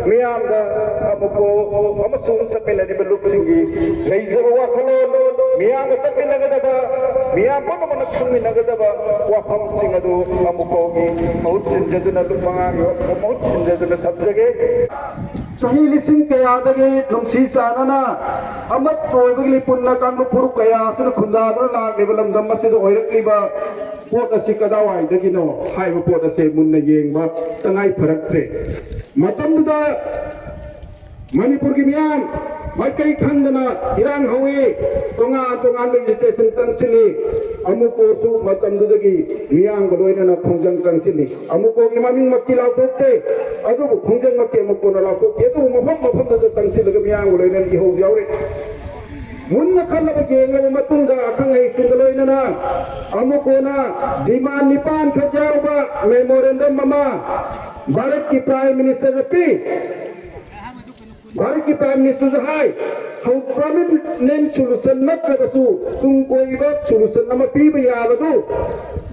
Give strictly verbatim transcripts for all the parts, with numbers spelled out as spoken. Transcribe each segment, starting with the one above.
ꯃꯤꯌꯥꯝꯗ ꯑꯃꯨꯛꯀꯣ ꯑꯃꯁꯨꯡ ꯆꯠꯃꯤꯟꯅꯔꯤꯕ ꯂꯨꯞꯁꯤꯡꯒꯤ ꯂꯩꯖꯕ ꯋꯥꯈꯜꯂꯣꯟ, ꯃꯤꯌꯥꯝꯒ ꯆꯠꯃꯤꯟꯅꯒꯗꯕ, ꯃꯤꯌꯥꯝ ꯄꯨꯝꯅꯃꯛꯅ ꯈꯪꯃꯤꯟꯅꯒꯗꯕ ꯋꯥꯐꯝꯁꯤꯡ ꯑꯗꯨ ꯑꯃꯨꯛꯀꯣꯒꯤ ꯃꯍꯨꯠ ꯁꯤꯟꯖꯗꯨꯅ, ꯂꯨꯞ ꯃꯉꯥꯒꯤ ꯃꯍꯨꯠ ꯁꯤꯟꯖꯗꯨꯅ ꯊꯝꯖꯒꯦ꯫ ꯆꯍꯤ ꯂꯤꯁꯤꯡ ꯀꯌꯥꯗꯒꯤ ꯅꯨꯡꯁꯤ ꯆꯥꯟꯅꯅ ꯑꯃꯠꯇ ꯑꯣꯏꯕꯒꯤ ꯂꯤꯄꯨꯟꯅ ꯀꯥꯡꯂꯨꯞ ꯐꯨꯔꯨꯞ ꯀꯌꯥ ꯑꯁꯤꯅ ꯈꯨꯟꯗꯥꯗꯨꯅ ꯂꯥꯛꯂꯤꯕ ꯂꯝꯗꯝ ꯑꯁꯤꯗ ꯑꯣꯏꯔꯛꯂꯤꯕ ꯄꯣꯠ ꯑꯁꯤ ꯀꯗꯥꯏꯋꯥꯏꯗꯒꯤꯅꯣ ꯍꯥꯏꯕ ꯄꯣꯠ ꯑꯁꯦ ꯃꯨꯟꯅ ꯌꯦꯡꯕ ꯇꯉꯥꯏ ꯐꯔꯛꯇ꯭ꯔꯦ꯫ ꯃꯇꯝꯗꯨꯗ ꯃꯅꯤꯄꯨꯔꯒꯤ ꯃꯤꯌꯥꯝ ꯃꯥꯏꯀꯩ ꯈꯪꯗꯅ ꯏꯔꯥꯡ ꯍꯧꯏ, ꯇꯣꯉꯥꯟ ꯇꯣꯉꯥꯟꯕ agitation ꯆꯪꯁꯤꯜꯂꯤ꯫ ꯑꯃꯨꯛꯀꯁꯨ ꯃꯇꯝꯗꯨꯗꯒꯤ ꯃꯤꯌꯥꯝꯒ ꯂꯣꯏꯅꯅ ꯈꯣꯡꯖꯪ ꯆꯪꯁꯤꯜꯂꯤ꯫ ꯑꯃꯨꯛꯀꯒꯤ ꯃꯃꯤꯡꯃꯛꯇꯤ ꯂꯥꯎꯊꯣꯛꯇꯦ, ꯑꯗꯨꯕꯨ ꯈꯣꯡꯖꯪꯃꯛꯇꯤ ꯑꯃꯨꯛꯀꯅ ꯂꯥꯎꯊꯣꯛꯇꯦ꯫ ꯑꯗꯨꯕꯨ ꯃꯐꯝ ꯃꯐꯝꯗꯨꯗ ꯆꯪꯁꯤꯜꯂꯒ ꯃꯤꯌꯥꯝꯒ ꯂꯣꯏꯅꯅ ꯏꯍꯧ ꯌꯥꯎꯔꯤ꯫ ꯃꯨꯟꯅ ꯈꯜꯂꯕ ꯌꯦꯡꯂꯕ ꯃꯇꯨꯡꯗ ꯑꯈꯪ ꯑꯍꯩꯁꯤꯡꯒ ꯂꯣꯏꯅꯅ ꯑꯃꯨꯛꯀꯅ demand ꯅꯤꯄꯥꯟ ꯈꯛ ꯌꯥꯎꯕ memorandum ꯑꯃ ꯚꯥꯔꯠꯀꯤ Prime Minister ꯗ ꯄꯤ꯫ ꯚꯥꯔꯠꯀꯤ Prime Minister ꯗ ꯍꯥꯏ, ꯍꯧ-, permanent solution ꯅꯠꯇ꯭ꯔꯒꯁꯨ ꯇꯨꯡ ꯀꯣꯏꯕ solution ꯑꯃ ꯄꯤꯕ ꯌꯥꯕꯗꯨ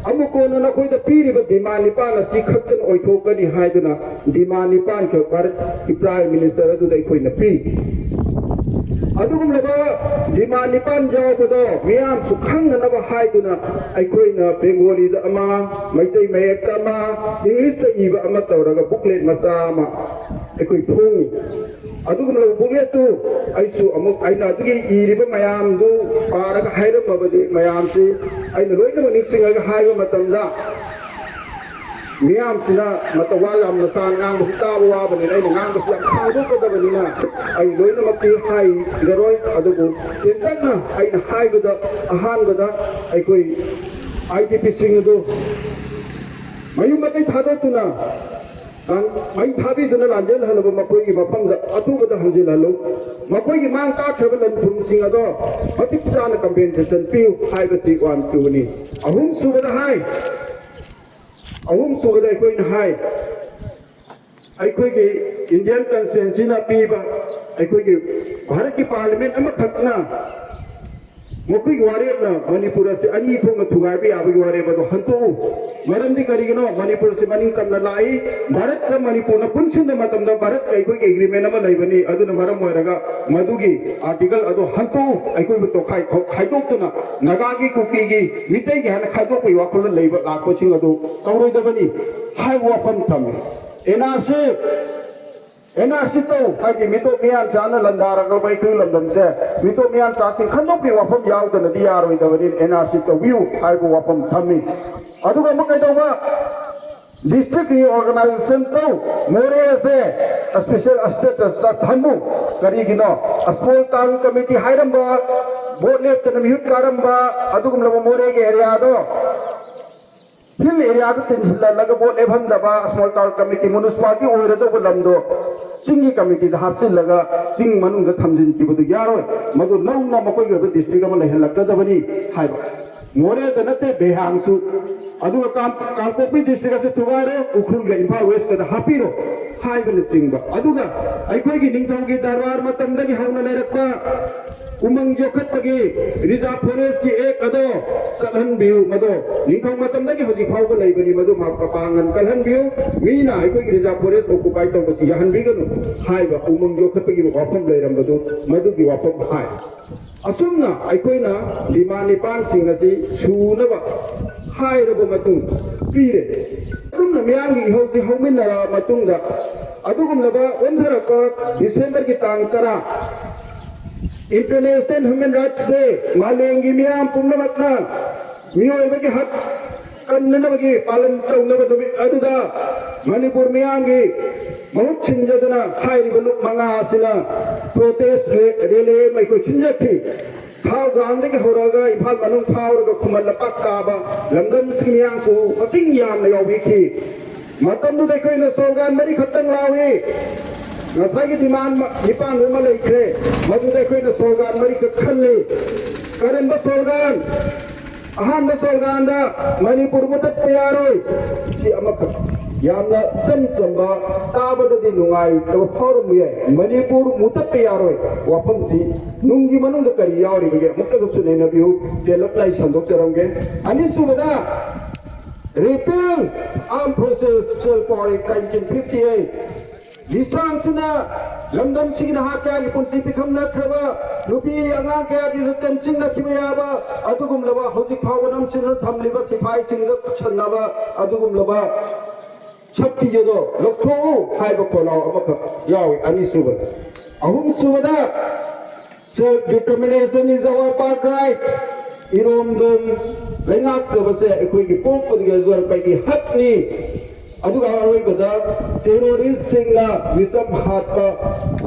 ꯑꯃꯨꯛ ꯀꯣꯟꯅ ꯅꯈꯣꯏꯗ ꯄꯤꯔꯤꯕ demand ꯅꯤꯄꯥꯟ ꯑꯁꯤ ꯈꯛꯇꯅ ꯑꯣꯏꯊꯣꯛꯀꯅꯤ ꯍꯥꯏꯗꯨꯅ demand ꯅꯤꯄꯥꯟ ꯈꯛ ꯚꯥꯔꯠꯀꯤ Prime Minister ꯑꯗꯨꯗ ꯑꯩꯈꯣꯏꯅ ꯄꯤ꯫ ꯑꯗꯨꯒꯨꯝꯂꯕ demand ꯅꯤꯄꯥꯟ ꯌꯥꯎꯕꯗꯣ ꯃꯤꯌꯥꯝꯁꯨ ꯈꯪꯅꯅꯕ ꯍꯥꯏꯗꯨꯅ ꯑꯩꯈꯣꯏꯅ Bengali ꯗ ꯑꯃ, ꯃꯩꯇꯩ ꯃꯌꯦꯛꯇ ꯑꯃ, English ꯇ ꯏꯕ ꯑꯃ ꯇꯧꯔꯒ booklet ꯃꯆꯥ ꯑꯃ ꯑꯩꯈꯣꯏ ꯐꯣꯡꯉꯤ꯫ ꯑꯗꯨꯒꯨꯝꯂꯕ booklet ꯇꯨ ꯑꯩꯁꯨ ꯑꯃꯨꯛ ꯑꯩꯅ ꯑꯗꯨꯒꯤ ꯏꯔꯤꯕ ꯃꯌꯥꯝꯗꯨ ꯄꯥꯔꯒ ꯍꯥꯏꯔꯝꯃꯕꯗꯤ ꯃꯌꯥꯝꯁꯤ ꯑꯩꯅ ꯂꯣꯏꯅꯃꯛ ꯅꯤꯡꯁꯤꯡꯉꯒ ꯍꯥꯏꯕ ꯃꯇꯝꯗ ꯃꯤꯌꯥꯝꯁꯤꯅ ꯃꯇꯧ ꯋꯥ ꯌꯥꯝꯅ ꯁꯥꯡ ꯉꯥꯡꯕꯁꯤ ꯇꯥꯕ ꯋꯥꯕꯅꯤꯅ ꯑꯩꯅ ꯉꯥꯡꯕꯁꯤ ꯌꯥꯝ ꯁꯥꯡꯗꯣꯛꯀꯗꯕꯅꯤꯅ ꯑꯩ ꯂꯣꯏꯅꯃꯛꯇꯤ ꯍꯥꯏꯔꯔꯣꯏ꯫ ꯑꯗꯨꯕꯨ ꯇꯦꯟꯇꯛꯅ ꯑꯩꯅ ꯍꯥꯏꯕꯗ ꯑꯍꯥꯟꯕꯗ ꯑꯩꯈꯣꯏ I D P ꯁꯤꯡ ꯑꯗꯨ ꯃꯌꯨꯝ ꯃꯀꯩ ꯊꯥꯗꯣꯛꯇꯨꯅ ꯂꯥꯟ-, ꯃꯩ ꯊꯥꯕꯤꯗꯨꯅ ꯂꯥꯟꯖꯦꯜꯍꯜꯂꯕ ꯃꯈꯣꯏꯒꯤ ꯃꯐꯝꯗ ꯑꯊꯨꯕꯗ ꯍꯟꯖꯤꯜꯍꯜꯂꯨ꯫ ꯃꯈꯣꯏꯒꯤ ꯃꯥꯡ ꯇꯥꯛꯈ꯭ꯔꯕ ꯂꯟ ꯊꯨꯝꯁꯤꯡ ꯑꯗꯣ ꯃꯇꯤꯛ ꯆꯥꯅ compensation ꯄꯤꯌꯨ ꯍꯥꯏꯕꯁꯤ one two ꯅꯤ꯫ ꯑꯍꯨꯝꯁꯨꯕꯗ ꯍꯥꯏ, ꯑꯍꯨꯝꯁꯨꯕꯗ ꯑꯩꯈꯣꯏꯅ ꯍꯥꯏ, ꯑꯩꯈꯣꯏꯒꯤ Indian Constituency ꯅ ꯄꯤꯕ, ꯑꯩꯈꯣꯏꯒꯤ ꯚꯥꯔꯠꯀꯤ Parliament ꯑꯃꯈꯛꯅ ꯃꯈꯣꯏꯒꯤ ꯋꯥꯔꯦꯞꯅ ꯃꯅꯤꯄꯨꯔ ꯑꯁꯤ ꯑꯅꯤ ꯊꯣꯛꯅ ꯊꯨꯒꯥꯏꯕ ꯌꯥꯕꯒꯤ ꯋꯥꯔꯦꯞ ꯑꯗꯨ ꯍꯟꯇꯣꯛꯎ꯫ ꯃꯔꯝꯗꯤ ꯀꯔꯤꯒꯤꯅꯣ? ꯃꯅꯤꯄꯨꯔ ꯑꯁꯤ ꯃꯅꯤꯡ ꯇꯝꯅ ꯂꯥꯛꯏ꯫ ꯚꯥꯔꯠꯀ ꯃꯅꯤꯄꯨꯔꯅ ꯄꯨꯟꯁꯤꯟꯕ ꯃꯇꯝꯗ ꯚꯥꯔꯠꯀ ꯑꯩꯈꯣꯏꯒꯤ ꯑꯦꯒ꯭ꯔꯤꯃꯦꯟ ꯑꯃ ꯂꯩꯕꯅꯤ꯫ ꯑꯗꯨꯅ ꯃꯔꯝ ꯑꯣꯏꯔꯒ ꯃꯗꯨꯒꯤ ꯑꯥꯔꯇꯤꯀꯜ ꯑꯗꯨ ꯍꯟꯇꯣꯛꯎ꯫ ꯑꯩꯈꯣꯏꯕꯨ ꯇꯣꯈꯥꯏ ꯈꯥꯏꯗꯣꯛꯇꯨꯅ ꯅꯥꯒꯥꯒꯤ, ꯀꯨꯀꯤꯒꯤ, ꯃꯤꯇꯩꯒꯤ ꯍꯥꯏꯅ ꯈꯥꯏꯗꯣꯛꯄꯒꯤ ꯋꯥꯈꯜꯗ ꯂꯩꯕ ꯂꯥꯛꯄꯁꯤꯡ ꯑꯗꯨ ꯇꯧꯔꯣꯏꯗꯕꯅꯤ ꯍꯥꯏꯕ ꯋꯥꯐꯝ ꯊꯝꯃꯤ꯫ N R C N R C ꯇꯧ ꯍꯥꯏꯗꯤ ꯃꯤꯇꯣꯞ ꯃꯤꯌꯥꯟꯆꯥꯅ ꯂꯥꯟꯗꯥꯔꯛꯂꯕ ꯑꯩꯈꯣꯏ ꯂꯝꯗꯝꯁꯦ ꯃꯤꯇꯣꯞ ꯃꯤꯌꯥꯟꯆꯥꯁꯤꯡ ꯈꯟꯗꯣꯛꯄꯒꯤ ꯋꯥꯐꯝ ꯌꯥꯎꯗꯅꯗꯤ ꯌꯥꯔꯣꯏꯗꯕꯅꯤ꯫ ꯑꯦꯟ ꯑꯥꯔ ꯁꯤ ꯇꯧꯕꯤꯌꯨ ꯍꯥꯏꯕ ꯋꯥꯐꯝ ꯊꯝꯃꯤ꯫ ꯑꯗꯨꯒ ꯑꯃꯨꯛ ꯀꯩꯗꯧꯕ? ꯗꯤꯁꯇ꯭ꯔꯤꯛ ꯔꯤꯑꯣꯔꯒꯅꯥꯏꯖꯦꯁꯟ ꯇꯧ꯫ ꯃꯣꯔꯦ ꯑꯁꯦ ꯁ꯭ꯄꯦꯁꯦꯜ ꯁ꯭ꯇꯦꯇꯁꯇ ꯊꯝꯃꯨ꯫ ꯀꯔꯤꯒꯤꯅꯣ? ꯁ꯭ꯃꯣꯜ ꯇꯥꯎꯟ ꯀꯃꯤꯇꯤ ꯍꯥꯏꯔꯝꯕ, ꯚꯣꯠ ꯂꯦꯞꯇꯅ ꯃꯤꯍꯨꯠ ꯀꯥꯔꯝꯕ ꯑꯗꯨꯒꯨꯝꯂꯕ ꯃꯣꯔꯦꯒꯤ ꯑꯦꯔꯤꯌꯥꯗꯣ ꯍꯤꯜ ꯑꯦꯔꯤꯌꯥꯗ ꯇꯤꯟꯁꯤꯜꯍꯜꯂꯒ ꯚꯣꯠ ꯂꯦꯞꯍꯟꯗꯕ, ꯁ꯭ꯃꯣꯜ ꯇꯥꯎꯟ ꯀꯃꯤꯇꯤ, ꯃ꯭ꯌꯨꯅꯤꯁꯤꯄꯥꯂꯤꯇꯤ ꯑꯣꯏꯔꯗꯧꯕ ꯂꯝꯗꯣ ꯆꯤꯡꯒꯤ ꯀꯃꯤꯇꯤꯗ ꯍꯥꯞꯆꯤꯜꯂꯒ ꯆꯤꯡ ꯃꯅꯨꯡꯗ ꯊꯝꯖꯤꯟꯈꯤꯕꯗꯨ ꯌꯥꯔꯣꯏ꯫ ꯃꯗꯨ ꯅꯧꯅ ꯃꯈꯣꯏꯒꯤ ꯑꯣꯏꯕ ꯗꯤꯁꯇ꯭ꯔꯤꯛ ꯑꯃ ꯂꯩꯍꯜꯂꯛꯀꯗꯕꯅꯤ ꯍꯥꯏꯕ꯫ ꯃꯣꯔꯦꯗ ꯅꯠꯇꯦ, ꯕꯦꯍꯥꯡꯁꯨ꯫ ꯑꯗꯨꯒ ꯀꯥꯡ-, ꯀꯥꯡꯄꯣꯛꯄꯤ ꯗꯤꯁꯇ꯭ꯔꯤꯛ ꯑꯁꯤ ꯊꯨꯒꯥꯏꯔꯦ, ꯎꯈ꯭ꯔꯨꯜꯒ ꯏꯝꯐꯥꯜ ꯋꯦꯁꯀꯗ ꯍꯥꯞꯄꯤꯔꯣ ꯍꯥꯏꯕꯅꯆꯤꯡꯕ꯫ ꯑꯗꯨꯒ ꯑꯩꯈꯣꯏꯒꯤ ꯅꯤꯡꯊꯧꯒꯤ ꯗꯔꯕꯥꯔ ꯃꯇꯝꯗꯒꯤ ꯍꯧꯅ ꯂꯩꯔꯛꯄ ꯎꯃꯪ ꯌꯣꯛꯈꯠꯄꯒꯤ ꯔꯤꯖꯥꯔꯚ ꯐꯣꯔꯦꯁꯀꯤ ꯑꯦꯛ ꯑꯗꯣ ꯆꯠꯍꯟꯕꯤꯌꯨ꯫ ꯃꯗꯣ ꯅꯤꯡꯊꯧ ꯃꯇꯝꯗꯒꯤ ꯍꯧꯖꯤꯛ ꯐꯥꯎꯕ ꯂꯩꯕꯅꯤ꯫ ꯃꯗꯨ ꯃ-, ꯃꯄꯥꯡꯒꯜ ꯀꯜꯍꯟꯕꯤꯌꯨ꯫ ꯃꯤꯅ ꯑꯩꯈꯣꯏꯒꯤ ꯔꯤꯖꯥꯔꯚ ꯐꯣꯔꯦꯁ ꯑꯣꯀꯨꯄꯥꯏ ꯇꯧꯕꯁꯤ ꯌꯥꯍꯟꯕꯤꯒꯅꯨ ꯍꯥꯏꯕ ꯎꯃꯪ ꯌꯣꯛꯈꯠꯄꯒꯤ ꯋꯥꯐꯝ ꯂꯩꯔꯝꯕꯗꯨ ꯃꯗꯨꯒꯤ ꯋꯥꯐꯝ ꯍꯥꯏ꯫ ꯑꯁꯨꯝꯅ ꯑꯩꯈꯣꯏꯅ ꯗꯤꯃꯥꯟ ꯅꯤꯄꯥꯟꯁꯤꯡ ꯑꯁꯤ ꯁꯨꯅꯕ ꯍꯥꯏꯔꯕ ꯃꯇꯨꯡ ꯄꯤꯔꯦ꯫ ꯑꯗꯨꯝꯅ ꯃꯤꯌꯥꯝꯒꯤ ꯏꯍꯧꯁꯤ ꯍꯧꯃꯤꯟꯅꯔꯕ ꯃꯇꯨꯡꯗ ꯑꯗꯨꯒꯨꯝꯂꯕ ꯑꯣꯟꯊꯔꯛꯄ ꯗꯤꯁꯦꯝꯕꯔꯒꯤ ꯇꯥꯡ ꯇꯔꯥ, International Human Rights Day, ꯃꯥꯂꯦꯝꯒꯤ ꯃꯤꯌꯥꯝ ꯄꯨꯝꯅꯃꯛꯅ ꯃꯤꯑꯣꯏꯕꯒꯤ ꯍꯛ ꯀꯟꯅꯅꯕꯒꯤ ꯄꯥꯂꯟ ꯇꯧꯅꯕ ꯅꯨꯃꯤꯠ ꯑꯗꯨꯗ ꯃꯅꯤꯄꯨꯔ ꯃꯤꯌꯥꯝꯒꯤ ꯃꯍꯨꯠ ꯁꯤꯟꯖꯗꯨꯅ ꯍꯥꯏꯔꯤꯕ ꯂꯨꯞ ꯃꯉꯥ ꯑꯁꯤꯅ ꯄ꯭ꯔꯣꯇꯦꯁ ꯔꯦ-, ꯔꯦꯂꯤ ꯑꯃ ꯑꯩꯈꯣꯏ ꯁꯤꯟꯖꯈꯤ꯫ ꯈꯥꯎ ꯒ꯭ꯔꯥꯎꯟꯗꯒꯤ ꯍꯧꯔꯒ ꯏꯝꯐꯥꯜ ꯃꯅꯨꯡ ꯐꯥꯎꯔꯒ ꯈꯨꯃꯟ ꯂꯝꯄꯥꯛ ꯀꯥꯕ ꯂꯝꯗꯝꯁꯤꯡ ꯃꯤꯌꯥꯝꯁꯨ ꯃꯁꯤꯡ ꯌꯥꯝꯅ ꯌꯥꯎꯕꯤꯈꯤ꯫ ꯃꯇꯝꯗꯨꯗ ꯑꯩꯈꯣꯏꯅ ꯁ꯭ꯂꯣꯒꯥꯟ ꯃꯔꯤꯈꯛꯇꯪ ꯂꯥꯎꯏ꯫ ꯉꯁꯥꯏꯒꯤ ꯗꯤꯃꯥꯟ ꯃ-, ꯅꯤꯄꯥꯟ ꯑꯃ ꯂꯩꯈ꯭ꯔꯦ꯫ ꯃꯗꯨꯗ ꯑꯩꯈꯣꯏꯅ ꯁ꯭ꯂꯣꯒꯥꯟ ꯃꯔꯤꯈꯛ ꯈꯜꯂꯤ꯫ ꯀꯔꯝꯕ ꯁ꯭ꯂꯣꯒꯥꯟ? ꯑꯍꯥꯟꯕ ꯁ꯭ꯂꯣꯒꯥꯟꯗ "ꯃꯅꯤꯄꯨꯔ ꯃꯨꯊꯠꯄ ꯌꯥꯔꯣꯏ", ꯁꯤ ꯑꯃꯈꯛ꯫ ꯌꯥꯝꯅ ꯏꯆꯝ ꯆꯝꯕ, ꯇꯥꯕꯗꯗꯤ ꯅꯨꯡꯉꯥꯏꯇꯕ ꯐꯥꯎꯔꯝꯕ ꯌꯥꯏ꯫ ꯃꯅꯤꯄꯨꯔ ꯃꯨꯊꯠꯄ ꯌꯥꯔꯣꯏ ꯋꯥꯐꯝꯁꯤ ꯅꯨꯡꯒꯤ ꯃꯅꯨꯡꯗ ꯀꯔꯤ ꯌꯥꯎꯔꯤꯕꯒꯦ ꯑꯃꯨꯛꯇꯒꯁꯨ ꯅꯩꯅꯕꯤꯌꯨ꯫ ꯇꯦꯜꯂꯞꯅ ꯑꯩ ꯁꯟꯗꯣꯛꯆꯔꯝꯒꯦ꯫ ꯑꯅꯤꯁꯨꯕꯗ, Repeal Armed Forces Special Power Act nineteen fifty eight꯫ ꯂꯤꯁꯥꯡꯁꯤꯅ ꯂꯝꯗꯝꯁꯤꯒꯤ ꯅꯍꯥ ꯀꯌꯥꯒꯤ ꯄꯨꯟꯁꯤ ꯄꯤꯈꯝꯅꯈ꯭ꯔꯕ, ꯅꯨꯄꯤ ꯑꯉꯥꯡ ꯀꯌꯥꯒꯤ ꯇꯦꯝꯁꯤꯡꯅꯈꯤꯕ ꯌꯥꯕ ꯑꯗꯨꯒꯨꯝꯂꯕ, ꯍꯧꯖꯤꯛ ꯐꯥꯎꯕ ꯅꯝꯁꯤꯟꯗꯨꯅ ꯊꯝꯂꯤꯕ ꯁꯤꯐꯥꯏꯁꯤꯡꯗ ꯆꯠꯁꯟꯅꯕ ꯑꯗꯨꯒꯨꯝꯂꯕ ꯁꯛꯇꯤ ꯑꯗꯣ ꯂꯧꯊꯣꯛꯎ ꯍꯥꯏꯕ ꯈꯣꯜꯂꯥꯎ ꯑꯃꯈꯛ ꯌꯥꯎꯏ꯫ ꯑꯅꯤꯁꯨꯕ, ꯑꯍꯨꯝꯁꯨꯕꯗ, Self determination is our birthright. ꯏꯔꯣꯝꯗꯣꯝ ꯂꯩꯉꯥꯛꯆꯕꯁꯦ ꯑꯩꯈꯣꯏꯒꯤ ꯄꯣꯛꯄꯗꯒꯤ ꯌꯧꯔꯛꯄꯒꯤ ꯍꯛꯅꯤ꯫ ꯑꯗꯨꯒ ꯑꯔꯣꯏꯕꯗ, ꯇꯦꯔꯣꯔꯤꯁꯁꯤꯡꯅ ꯃꯤꯆꯝ ꯍꯥꯠꯄ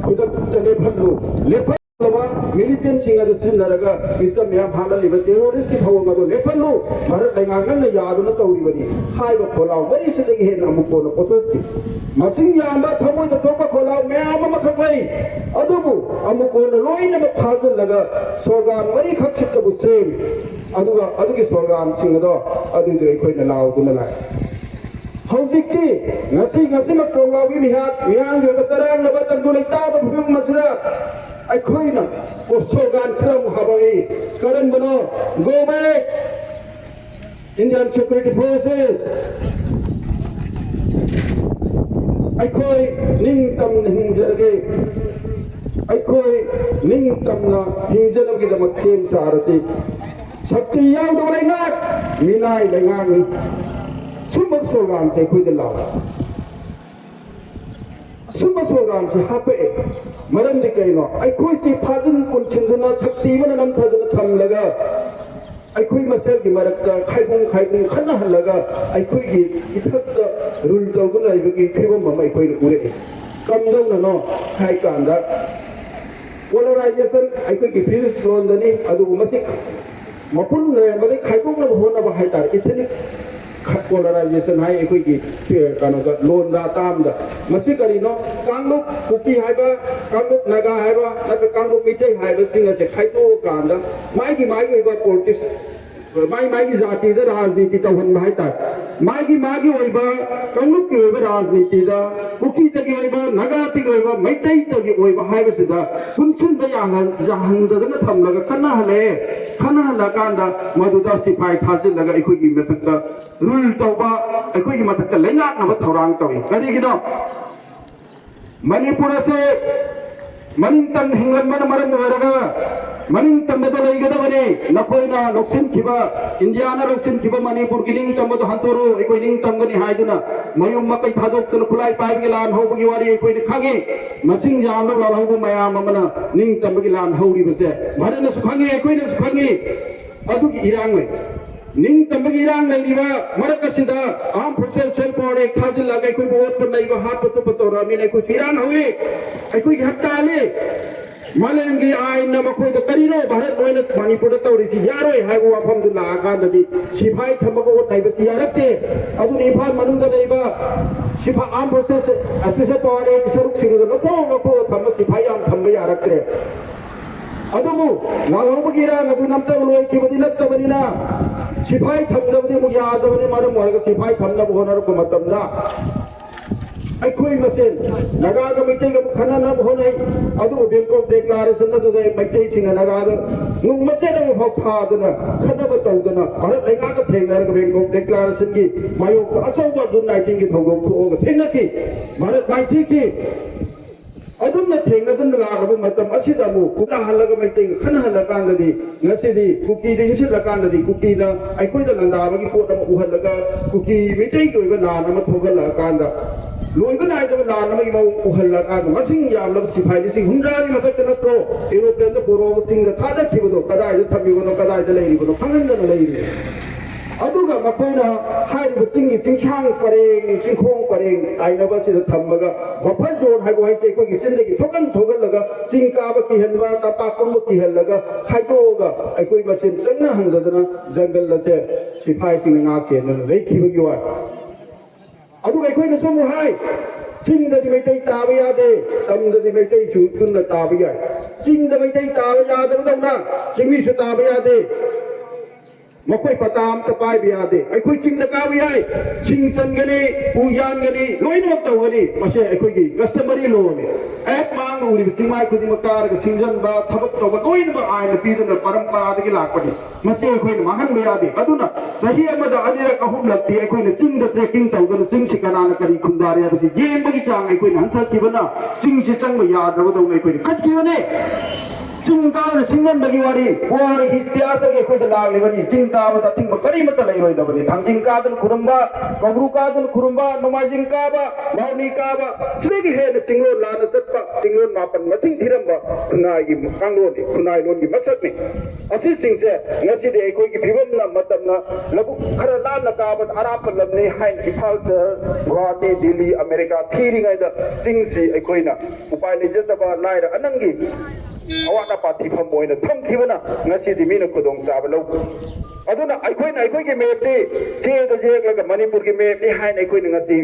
ꯈꯨꯗꯛꯇ ꯂꯦꯞꯍꯜꯂꯨ꯫ ꯂꯦꯞꯍꯜꯂꯕ ꯃꯤꯂꯤꯇꯦꯟꯁꯤꯡ ꯑꯗꯨ ꯁꯤꯖꯤꯟꯅꯔꯒ ꯃꯤꯆꯝ ꯃꯌꯥꯝ ꯍꯥꯠꯍꯜꯂꯤꯕ ꯇꯦꯔꯣꯔꯤꯁꯀꯤ ꯊꯧꯑꯣꯡ ꯑꯗꯨ ꯂꯦꯞꯍꯜꯂꯨ꯫ ꯚꯥꯔꯠ ꯂꯩꯉꯥꯛ ꯅꯪꯅ ꯌꯥꯗꯨꯅ ꯇꯧꯔꯤꯕꯅꯤ ꯍꯥꯏꯕ ꯈꯣꯜꯂꯥꯎ ꯃꯔꯤꯁꯤꯗꯒꯤ ꯍꯦꯟꯅ ꯑꯃꯨꯛ ꯀꯣꯟꯅ ꯄꯣꯊꯣꯛꯇꯦ꯫ ꯃꯁꯤꯡ ꯌꯥꯝꯕ ꯊꯃꯣꯏꯗ ꯊꯣꯛꯄ ꯈꯣꯜꯂꯥꯎ ꯃꯌꯥꯝ ꯑꯃꯈꯛ ꯂꯩ꯫ ꯑꯗꯨꯕꯨ ꯑꯃꯨꯛ ꯀꯣꯟꯅ ꯂꯣꯏꯅꯃꯛ ꯐꯥꯖꯤꯜꯂꯒ ꯁꯣꯔꯒꯥꯟ ꯃꯔꯤꯈꯛ ꯁꯤꯠꯇꯕꯨ ꯁꯦꯝ꯫ ꯑꯗꯨꯒ ꯑꯗꯨꯒꯤ ꯁꯣꯔꯒꯥꯟꯁꯤꯡ ꯑꯗꯣ ꯑꯗꯨꯏꯗꯣ ꯑꯩꯈꯣꯏꯅ ꯂꯥꯎꯗꯨꯅ ꯂꯥꯛꯏ꯫ ꯍꯧꯖꯤꯛꯇꯤ ꯉꯁꯤ, ꯉꯁꯤꯃꯛ ꯀꯣꯡꯒꯥꯎꯒꯤ ꯃꯤꯍꯥꯠ, ꯃꯤꯌꯥꯝꯒꯤ ꯑꯣꯏꯕ ꯆꯔꯥꯡꯅꯕ ꯇꯪꯗꯨ ꯂꯩꯇꯥꯗꯕ ꯐꯤꯕꯝ ꯑꯁꯤꯗ ꯑꯩꯈꯣꯏꯅ ꯁꯣꯔꯒꯥꯟ ꯈꯔ ꯑꯃꯨꯛ ꯍꯥꯞꯄꯛꯏ꯫ ꯀꯔꯝꯕꯅꯣ? Go back! Indian Security Forces, ꯑꯩꯈꯣꯏ ꯅꯤꯡꯇꯝꯅ ꯍꯤꯡꯖꯔꯒꯦ꯫ ꯑꯩꯈꯣꯏ ꯅꯤꯡꯇꯝꯅ ꯍꯤꯡꯖꯅꯕꯒꯤꯗꯃꯛ ꯁꯦꯝ ꯁꯥꯔꯁꯤ꯫ ꯁꯛꯇꯤ ꯌꯥꯎꯗꯕ ꯂꯩꯉꯥꯛ, ꯃꯤꯅꯥꯏ ꯂꯩꯉꯥꯛꯅꯤ꯫ ꯁꯨꯝꯕ ꯁꯣꯔꯒꯥꯟꯁꯦ ꯑꯩꯈꯣꯏꯗ ꯂꯥꯎ꯫ ꯑꯁꯨꯝꯕ ꯁꯣꯔꯒꯥꯟꯁꯤ ꯍꯥꯞꯄꯛꯑꯦ꯫ ꯃꯔꯝꯗꯤ ꯀꯩꯅꯣ? ꯑꯩꯈꯣꯏꯁꯤ ꯐꯥꯖꯤꯟ ꯄꯨꯟꯁꯤꯟꯗꯨꯅ, ꯁꯛꯇꯤ ꯑꯃꯅ ꯅꯝꯊꯗꯨꯅ ꯊꯝꯂꯒ, ꯑꯩꯈꯣꯏ ꯃꯁꯦꯜꯒꯤ ꯃꯔꯛꯇ ꯈꯥꯏꯕꯨꯡ ꯈꯥꯏꯕꯨꯡ ꯈꯠꯅꯍꯜꯂꯒ, ꯑꯩꯈꯣꯏꯒꯤ ꯏꯊꯛꯇ ꯔꯨꯜ ꯇꯧꯗꯨꯅ ꯂꯩꯕꯒꯤ ꯐꯤꯕꯝ ꯑꯃ ꯑꯩꯈꯣꯏꯅ ꯎꯔꯛꯏ꯫ ꯀꯝꯗꯧꯅꯅꯣ ꯍꯥꯏ ꯀꯥꯟꯗ, ꯄꯣꯂꯔꯥꯏꯖꯦꯁꯟ ꯑꯩꯈꯣꯏꯒꯤ ꯐꯤꯖꯤꯛꯁ ꯂꯣꯟꯗꯅꯤ, ꯑꯗꯨꯕꯨ ꯃꯁꯤ ꯃꯄꯨꯟ ꯂꯩꯔꯝꯕꯗꯒꯤ ꯈꯥꯏꯗꯣꯛꯅꯕ ꯍꯣꯠꯅꯕ ꯍꯥꯏꯇꯥꯔꯦ꯫ ꯏꯊꯅꯤꯛ ꯄꯣꯂꯔꯥꯏꯖꯦꯁꯟ ꯍꯥꯏ ꯑꯩꯈꯣꯏꯒꯤ, ꯑꯦ, ꯀꯩꯅꯣꯗ, ꯂꯣꯟꯗ, ꯇꯥꯝꯗ꯫ ꯃꯁꯤ ꯀꯔꯤꯅꯣ? ꯀꯥꯡꯂꯨꯞ ꯀꯨꯀꯤ ꯍꯥꯏꯕ, ꯀꯥꯡꯂꯨꯞ ꯅꯥꯒꯥ ꯍꯥꯏꯕ, ꯅꯠꯇ꯭ꯔꯒ ꯀꯥꯡꯂꯨꯞ ꯃꯤꯇꯩ ꯍꯥꯏꯕꯁꯤꯡ ꯑꯁꯦ ꯈꯥꯏꯗꯣꯛꯑꯀꯥꯟꯗ ꯃꯥꯒꯤ ꯃꯥꯒꯤ ꯑꯣꯏꯕ ꯄꯣꯂꯤꯇꯤꯛꯁ ꯃꯥꯒꯤ ꯃꯥꯒꯤ ꯖꯥꯇꯤꯗ ꯔꯥꯖꯅꯤꯇꯤ ꯇꯧꯍꯟꯕ ꯍꯥꯏꯇꯥꯔꯦ꯫ ꯃꯥꯒꯤ ꯃꯥꯒꯤ ꯑꯣꯏꯕ ꯀꯥꯡꯂꯨꯞꯀꯤ ꯑꯣꯏꯕ ꯔꯥꯖꯅꯤꯇꯤꯗ, ꯀꯨꯀꯤꯗꯒꯤ ꯑꯣꯏꯕ, ꯅꯥꯒꯥꯗꯒꯤ ꯑꯣꯏꯕ, ꯃꯩꯇꯩꯗꯒꯤ ꯑꯣꯏꯕ ꯍꯥꯏꯕꯁꯤꯗ ꯄꯨꯟꯁꯤꯟꯕ ꯌꯥꯍꯟ-, ꯌꯥꯍꯟꯗꯗꯅ ꯊꯝꯂꯒ ꯈꯠꯅꯍꯜꯂꯛꯑꯦ꯫ ꯈꯠꯅꯍꯜꯂꯀꯥꯟꯗ ꯃꯗꯨꯗ ꯁꯤꯐꯥꯏ ꯊꯥꯖꯤꯜꯂꯒ ꯑꯩꯈꯣꯏꯒꯤ ꯃꯊꯛꯇ ꯔꯨꯜ ꯇꯧꯕ, ꯑꯩꯈꯣꯏꯒꯤ ꯃꯊꯛꯇ ꯂꯩꯉꯥꯛꯅꯕ ꯊꯧꯔꯥꯡ ꯇꯧꯏ꯫ ꯀꯔꯤꯒꯤꯅꯣ? ꯃꯅꯤꯄꯨꯔ ꯑꯁꯦ ꯃꯅꯤꯡꯇꯝ ꯍꯤꯡꯂꯝꯕꯅ ꯃꯔꯝ ꯑꯣꯏꯔꯒ ꯃꯅꯤꯡꯇꯝꯕꯗ ꯂꯩꯒꯗꯕꯅꯤ꯫ ꯅꯈꯣꯏꯅ ꯂꯧꯁꯤꯟꯈꯤꯕ, ꯏꯟꯗꯤꯌꯥꯅ ꯂꯧꯁꯤꯟꯈꯤꯕ ꯃꯅꯤꯄꯨꯔꯒꯤ ꯅꯤꯡꯇꯝꯕꯗꯣ ꯍꯟꯗꯣꯔꯛꯎ, ꯑꯩꯈꯣꯏ ꯅꯤꯡꯇꯝꯒꯅꯤ ꯍꯥꯏꯗꯨꯅ ꯃꯌꯨꯝ ꯃꯀꯩ ꯊꯥꯗꯣꯛꯇꯨꯅ ꯈꯨꯠꯂꯥꯏ ꯄꯥꯏꯕꯒꯤ ꯂꯥꯟ ꯍꯧꯕꯒꯤ ꯋꯥꯔꯤ ꯑꯩꯈꯣꯏꯅ ꯈꯪꯉꯤ꯫ ꯃꯁꯤꯡ ꯌꯥꯝꯂꯕ ꯂꯥꯜꯍꯧꯕ ꯃꯌꯥꯝ ꯑꯃꯅ ꯅꯤꯡꯇꯝꯕꯒꯤ ꯂꯥꯟ ꯍꯧꯔꯤꯕꯁꯦ ꯚꯥꯔꯠꯅꯁꯨ ꯈꯪꯉꯤ, ꯑꯩꯈꯣꯏꯅꯁꯨ ꯈꯪꯉꯤ꯫ ꯑꯗꯨꯒꯤ ꯏꯔꯥꯡ ꯂꯩ꯫ ꯅꯤꯡꯇꯝꯕꯒꯤ ꯏꯔꯥꯡ ꯂꯩꯔꯤꯕ ꯃꯔꯛ ꯑꯁꯤꯗ Armed Forces Self Power Act ꯊꯥꯖꯤꯜꯂꯒ ꯑꯩꯈꯣꯏꯕꯨ ꯑꯣꯠꯄ ꯅꯩꯕ, ꯍꯥꯠꯄ ꯇꯨꯞꯄ ꯇꯧꯔꯛꯑꯕꯅꯤꯅ ꯑꯩꯈꯣꯏꯁꯨ ꯏꯔꯥꯡ ꯍꯧꯏ꯫ ꯑꯩꯈꯣꯏꯒꯤ ꯍꯛ ꯇꯥꯜꯂꯤ꯫ ꯃꯥꯂꯦꯝꯒꯤ ꯑꯥꯏꯟꯅ ꯃꯈꯣꯏꯗ ꯀꯔꯤꯅꯣ ꯚꯥꯔꯠ ꯃꯣꯏꯅ ꯃꯅꯤꯄꯨꯔꯗ ꯇꯧꯔꯤꯁꯤ ꯌꯥꯔꯣꯏ ꯍꯥꯏꯕ ꯋꯥꯐꯝꯗꯨ ꯂꯥꯛꯑꯀꯥꯟꯗꯗꯤ ꯁꯤꯐꯥꯏ ꯊꯝꯃꯒ ꯑꯣꯠ ꯅꯩꯕꯁꯤ ꯌꯥꯔꯛꯇꯦ꯫ ꯑꯗꯨꯅ ꯏꯝꯐꯥꯜ ꯃꯅꯨꯡꯗ ꯂꯩꯕ ꯁꯤꯐꯥꯏ, Armed Forces Special Power Act ꯁꯔꯨꯛꯁꯤꯡꯗꯨꯗ ꯂꯧꯊꯣꯛ ꯂꯧꯊꯣꯛꯑ ꯊꯝꯃ ꯁꯤꯐꯥꯏ ꯌꯥꯝ ꯊꯝꯕ ꯌꯥꯔꯛꯇ꯭ꯔꯦ꯫ ꯑꯗꯨꯕꯨ ꯂꯥꯜꯍꯧꯕꯒꯤ ꯏꯔꯥꯡ ꯑꯗꯨ ꯅꯝꯇꯕ ꯂꯣꯏꯈꯤꯕꯗꯤ ꯅꯠꯇꯕꯅꯤꯅ ꯁꯤꯐꯥꯏ ꯊꯝꯗꯕꯗꯤ ꯑꯃꯨꯛ ꯌꯥꯗꯕꯅꯤ꯫ ꯃꯔꯝ ꯑꯣꯏꯔꯒ ꯁꯤꯐꯥꯏ ꯊꯝꯅꯕ ꯍꯣꯠꯅꯔꯛꯄ ꯃꯇꯝꯗ ꯑꯩꯈꯣꯏ ꯃꯁꯦꯟ ꯅꯥꯒꯥꯒ ꯃꯩꯇꯩꯒ ꯑꯃꯨꯛ ꯈꯟꯅꯅꯕ ꯍꯣꯠꯅꯩ꯫ ꯑꯗꯨꯕꯨ Bangkok Declaration ꯑꯗꯨꯗ ꯃꯩꯇꯩꯁꯤꯡꯅ ꯅꯥꯒꯥꯗ ꯅꯨꯡ ꯃꯆꯦꯠ ꯑꯃꯐꯥꯎ ꯊꯥꯗꯅ ꯈꯠꯅꯕ ꯇꯧꯗꯅ ꯚꯥꯔꯠ ꯂꯩꯉꯥꯛꯀ ꯊꯦꯡꯅꯔꯒ Bangkok Declarationꯒꯤ ꯃꯥꯌꯣꯛꯇ ꯑꯆꯧꯕ June nineteenꯒꯤ ꯊꯧꯗꯣꯛ ꯊꯣꯛꯑꯒ ꯊꯦꯡꯅꯈꯤ꯫ ꯚꯥꯔꯠ ꯃꯥꯏꯊꯤꯈꯤ꯫ ꯑꯗꯨꯝꯅ ꯊꯦꯡꯅꯗꯨꯅ ꯂꯥꯛꯂꯕ ꯃꯇꯝ ꯑꯁꯤꯗ ꯑꯃꯨꯛ ꯈꯨꯠꯅꯍꯜꯂꯒ ꯃꯩꯇꯩꯒ ꯈꯠꯅꯍꯜꯂꯀꯥꯟꯗꯗꯤ ꯉꯁꯤꯗꯤ ꯀꯨꯀꯤꯗ ꯏꯟꯁꯤꯜꯂꯀꯥꯟꯗꯗꯤ ꯀꯨꯀꯤꯅ ꯑꯩꯈꯣꯏꯗ ꯂꯥꯟꯗꯥꯕꯒꯤ ꯄꯣꯠ ꯑꯃ ꯎꯍꯜꯂꯒ ꯀꯨꯀꯤ ꯃꯩꯇꯩꯒꯤ ꯑꯣꯏꯕ ꯂꯥꯟ ꯑꯃ ꯊꯣꯛꯍꯜꯂꯛꯑꯀꯥꯟꯗ ꯂꯣꯏꯕ ꯅꯥꯏꯗꯕ ꯂꯥꯟ ꯑꯃꯒꯤ ꯃꯑꯣꯡ ꯎꯍꯜꯂꯀꯥꯟꯗ ꯃꯁꯤꯡ ꯌꯥꯝꯂꯕ ꯁꯤꯐꯥꯏ ꯂꯤꯁꯤꯡ ꯍꯨꯝꯗ꯭ꯔꯥꯒꯤ ꯃꯊꯛꯇ ꯅꯠꯇ꯭ꯔꯣ ꯑꯦꯔꯣꯄ꯭ꯂꯦꯟꯗ ꯄꯨꯔꯛꯑꯒ ꯆꯤꯡꯗ ꯊꯥꯗꯈꯤꯕꯗꯣ? ꯀꯗꯥꯏꯗ ꯊꯝꯃꯤꯕꯅꯣ, ꯀꯗꯥꯏꯗ ꯂꯩꯔꯤꯕꯅꯣ ꯈꯪꯍꯟꯗꯅ ꯂꯩꯔꯤꯅꯦ꯫ ꯑꯗꯨꯒ ꯃꯈꯣꯏꯅ ꯍꯥꯏꯔꯤꯕ ꯆꯤꯡꯒꯤ ꯆꯤꯡꯁꯥꯡ ꯄꯔꯦꯡ, ꯆꯤꯡꯈꯣꯡ ꯄꯔꯦꯡ ꯇꯥꯏꯅꯕ ꯑꯁꯤꯗ ꯊꯝꯃꯒ buffer zone ꯍꯥꯏꯕ ꯍꯥꯏꯁꯦ ꯑꯩꯈꯣꯏꯒꯤ ꯆꯤꯟꯗꯒꯤ ꯊꯣꯛꯍꯟ ꯊꯣꯛꯍꯜꯂꯒ ꯆꯤꯡ ꯀꯥꯕ ꯀꯤꯍꯟꯕ, ꯇꯝꯄꯥꯛ ꯀꯨꯝꯕ ꯀꯤꯍꯜꯂꯒ ꯈꯥꯏꯗꯣꯛꯑꯒ ꯑꯩꯈꯣꯏ ꯃꯁꯦꯟ ꯆꯪꯅꯍꯟꯗꯗꯅ ꯖꯪꯒꯜ ꯑꯁꯦ ꯁꯤꯐꯥꯏꯁꯤꯡꯅ ꯉꯥꯛ ꯁꯦꯟꯗꯨꯅ ꯂꯩꯈꯤꯕꯒꯤ ꯋꯥꯅꯤ꯫ ꯑꯗꯨꯒ ꯑꯩꯈꯣꯏꯅꯁꯨ ꯑꯃꯨꯛ ꯍꯥꯏ, ꯆꯤꯡꯗꯗꯤ ꯃꯩꯇꯩ ꯇꯥꯕ ꯌꯥꯗꯦ, ꯇꯝꯗꯗꯤ ꯃꯩꯇꯩꯁꯨ ꯄꯨꯟꯅ ꯇꯥꯕ ꯌꯥꯏ꯫ ꯆꯤꯡꯗ ꯃꯩꯇꯩ ꯇꯥꯕ ꯌꯥꯗꯕꯗꯧꯅ ꯆꯤꯡꯃꯤꯁꯨ ꯇꯥꯕ ꯌꯥꯗꯦ꯫ ꯃꯈꯣꯏ ꯄꯇꯥ ꯑꯝꯇ ꯄꯥꯏꯕ ꯌꯥꯗꯦ꯫ ꯑꯩꯈꯣꯏ ꯆꯤꯡꯗ ꯀꯥꯕ ꯌꯥꯏ, ꯁꯤꯡ ꯆꯟꯒꯅꯤ, ꯎ ꯌꯥꯟꯒꯅꯤ, ꯂꯣꯏꯅꯃꯛ ꯇꯧꯒꯅꯤ꯫ ꯃꯁꯤ ꯑꯩꯈꯣꯏꯒꯤ customary lawꯅꯤ꯫ ꯑꯩꯍꯥꯛ ꯃꯥꯡꯗ ꯎꯔꯤꯕ ꯆꯤꯡꯃꯥꯏ ꯈꯨꯗꯤꯡꯃꯛ ꯀꯥꯔꯒ ꯁꯤꯡꯖꯟꯕ, ꯊꯕꯛ ꯇꯧꯕ ꯂꯣꯏꯅꯃꯛ ꯑꯥꯏꯟꯅ ꯄꯤꯗꯨꯅ ꯄꯔꯝꯄꯔꯥꯗꯒꯤ ꯂꯥꯛꯄꯅꯤ꯫ ꯃꯁꯤ ꯑꯩꯈꯣꯏꯅ ꯃꯥꯡꯍꯟꯕ ꯌꯥꯗꯦ꯫ ꯑꯗꯨꯅ ꯆꯍꯤ ꯑꯃꯗ ꯑꯅꯤꯔꯛ ꯑꯍꯨꯝꯂꯛꯇꯤ ꯑꯩꯈꯣꯏꯅ ꯆꯤꯡꯗ trekking ꯇꯧꯗꯨꯅ ꯆꯤꯡꯁꯤ ꯀꯅꯥꯅ ꯀꯔꯤ ꯈꯨꯟꯗꯥꯔꯤ ꯍꯥꯏꯕꯁꯤ ꯌꯦꯡꯕꯒꯤ ꯆꯥꯡ ꯑꯩꯈꯣꯏꯅ ꯍꯟꯊꯈꯤꯕꯅ ꯆꯤꯡꯁꯤ ꯆꯪꯕ ꯌꯥꯗ꯭ꯔꯕꯗꯧꯅ ꯑꯩꯈꯣꯏꯅ ꯈꯠꯈꯤꯕꯅꯤ꯫ ꯆꯤꯡ ꯀꯥꯗꯨꯅ ꯁꯤꯡꯖꯟꯕꯒꯤ ꯋꯥꯔꯤ ꯄꯨꯋꯥꯔꯤꯒꯤ ꯏꯇꯤꯍꯥꯁꯇꯒꯤ ꯑꯩꯈꯣꯏꯗ ꯂꯥꯛꯂꯤꯕꯅꯤ꯫ ꯆꯤꯡ ꯀꯥꯕꯗ ꯑꯊꯤꯡꯕ ꯀꯔꯤꯃꯠꯇ ꯂꯩꯔꯣꯏꯗꯕꯅꯤ꯫ ꯊꯥꯡꯖꯤꯡ ꯀꯥꯗꯨꯅ ꯈꯨꯔꯨꯝꯕ, ꯀꯧꯕ꯭ꯔꯨ ꯀꯥꯗꯨꯅ ꯈꯨꯔꯨꯝꯕ, ꯅꯣꯡꯃꯥꯏꯖꯤꯡ ꯀꯥꯕ, ꯕꯥꯔꯨꯅꯤ ꯀꯥꯕ, ꯁꯤꯗꯒꯤ ꯍꯦꯟꯅ ꯆꯤꯡꯂꯣꯟ ꯂꯥꯟꯅ ꯆꯠꯄ, ꯆꯤꯡꯂꯣꯟ ꯃꯥꯄꯟ ꯃꯁꯤꯡ ꯊꯤꯔꯝꯕ ꯈꯨꯟꯅꯥꯏꯒꯤ ꯀꯥꯡꯂꯣꯟꯅꯤ, ꯈꯨꯟꯅꯥꯏ ꯂꯣꯟꯒꯤ ꯃꯁꯛꯅꯤ꯫ ꯑꯁꯤꯁꯤꯡꯁꯦ ꯉꯁꯤꯗꯤ ꯑꯩꯈꯣꯏꯒꯤ ꯐꯤꯕꯝꯅ ꯃꯇꯝꯅ ꯂꯧꯕꯨꯛ ꯈꯔ ꯂꯥꯞꯅ ꯀꯥꯕꯗ ꯑꯔꯥꯞꯄ ꯂꯝꯅꯤ ꯍꯥꯏꯅ ꯏꯝꯐꯥꯜ ꯁꯍꯔ, ꯒꯨꯋꯥꯍꯥꯇꯤ, ꯗꯤꯜꯂꯤ, ꯑꯃꯦꯔꯤꯀꯥ ꯊꯤꯔꯤꯉꯩꯗ ꯆꯤꯡꯁꯤ ꯑꯩꯈꯣꯏꯅ ꯎꯄꯥꯏ ꯂꯩꯖꯗꯕ ꯂꯥꯏꯔ ꯑꯅꯪꯒꯤ ꯑꯋꯥꯠ ꯑꯄꯥ ꯊꯤꯐꯝ ꯑꯣꯏꯅ ꯊꯝꯈꯤꯕꯅ ꯉꯁꯤꯗꯤ ꯃꯤꯅ ꯈꯨꯗꯣꯡꯆꯥꯕ ꯂꯧ꯫ ꯑꯗꯨꯅ ꯑꯩꯈꯣꯏꯅ ꯑꯩꯈꯣꯏꯒꯤ ꯃꯦꯞꯇꯤ ꯆꯦꯗ ꯌꯦꯛꯂꯒ ꯃꯅꯤꯄꯨꯔꯒꯤ ꯃꯦꯞꯅꯤ ꯍꯥꯏꯅ ꯑꯩꯈꯣꯏꯅ ꯉꯁꯤ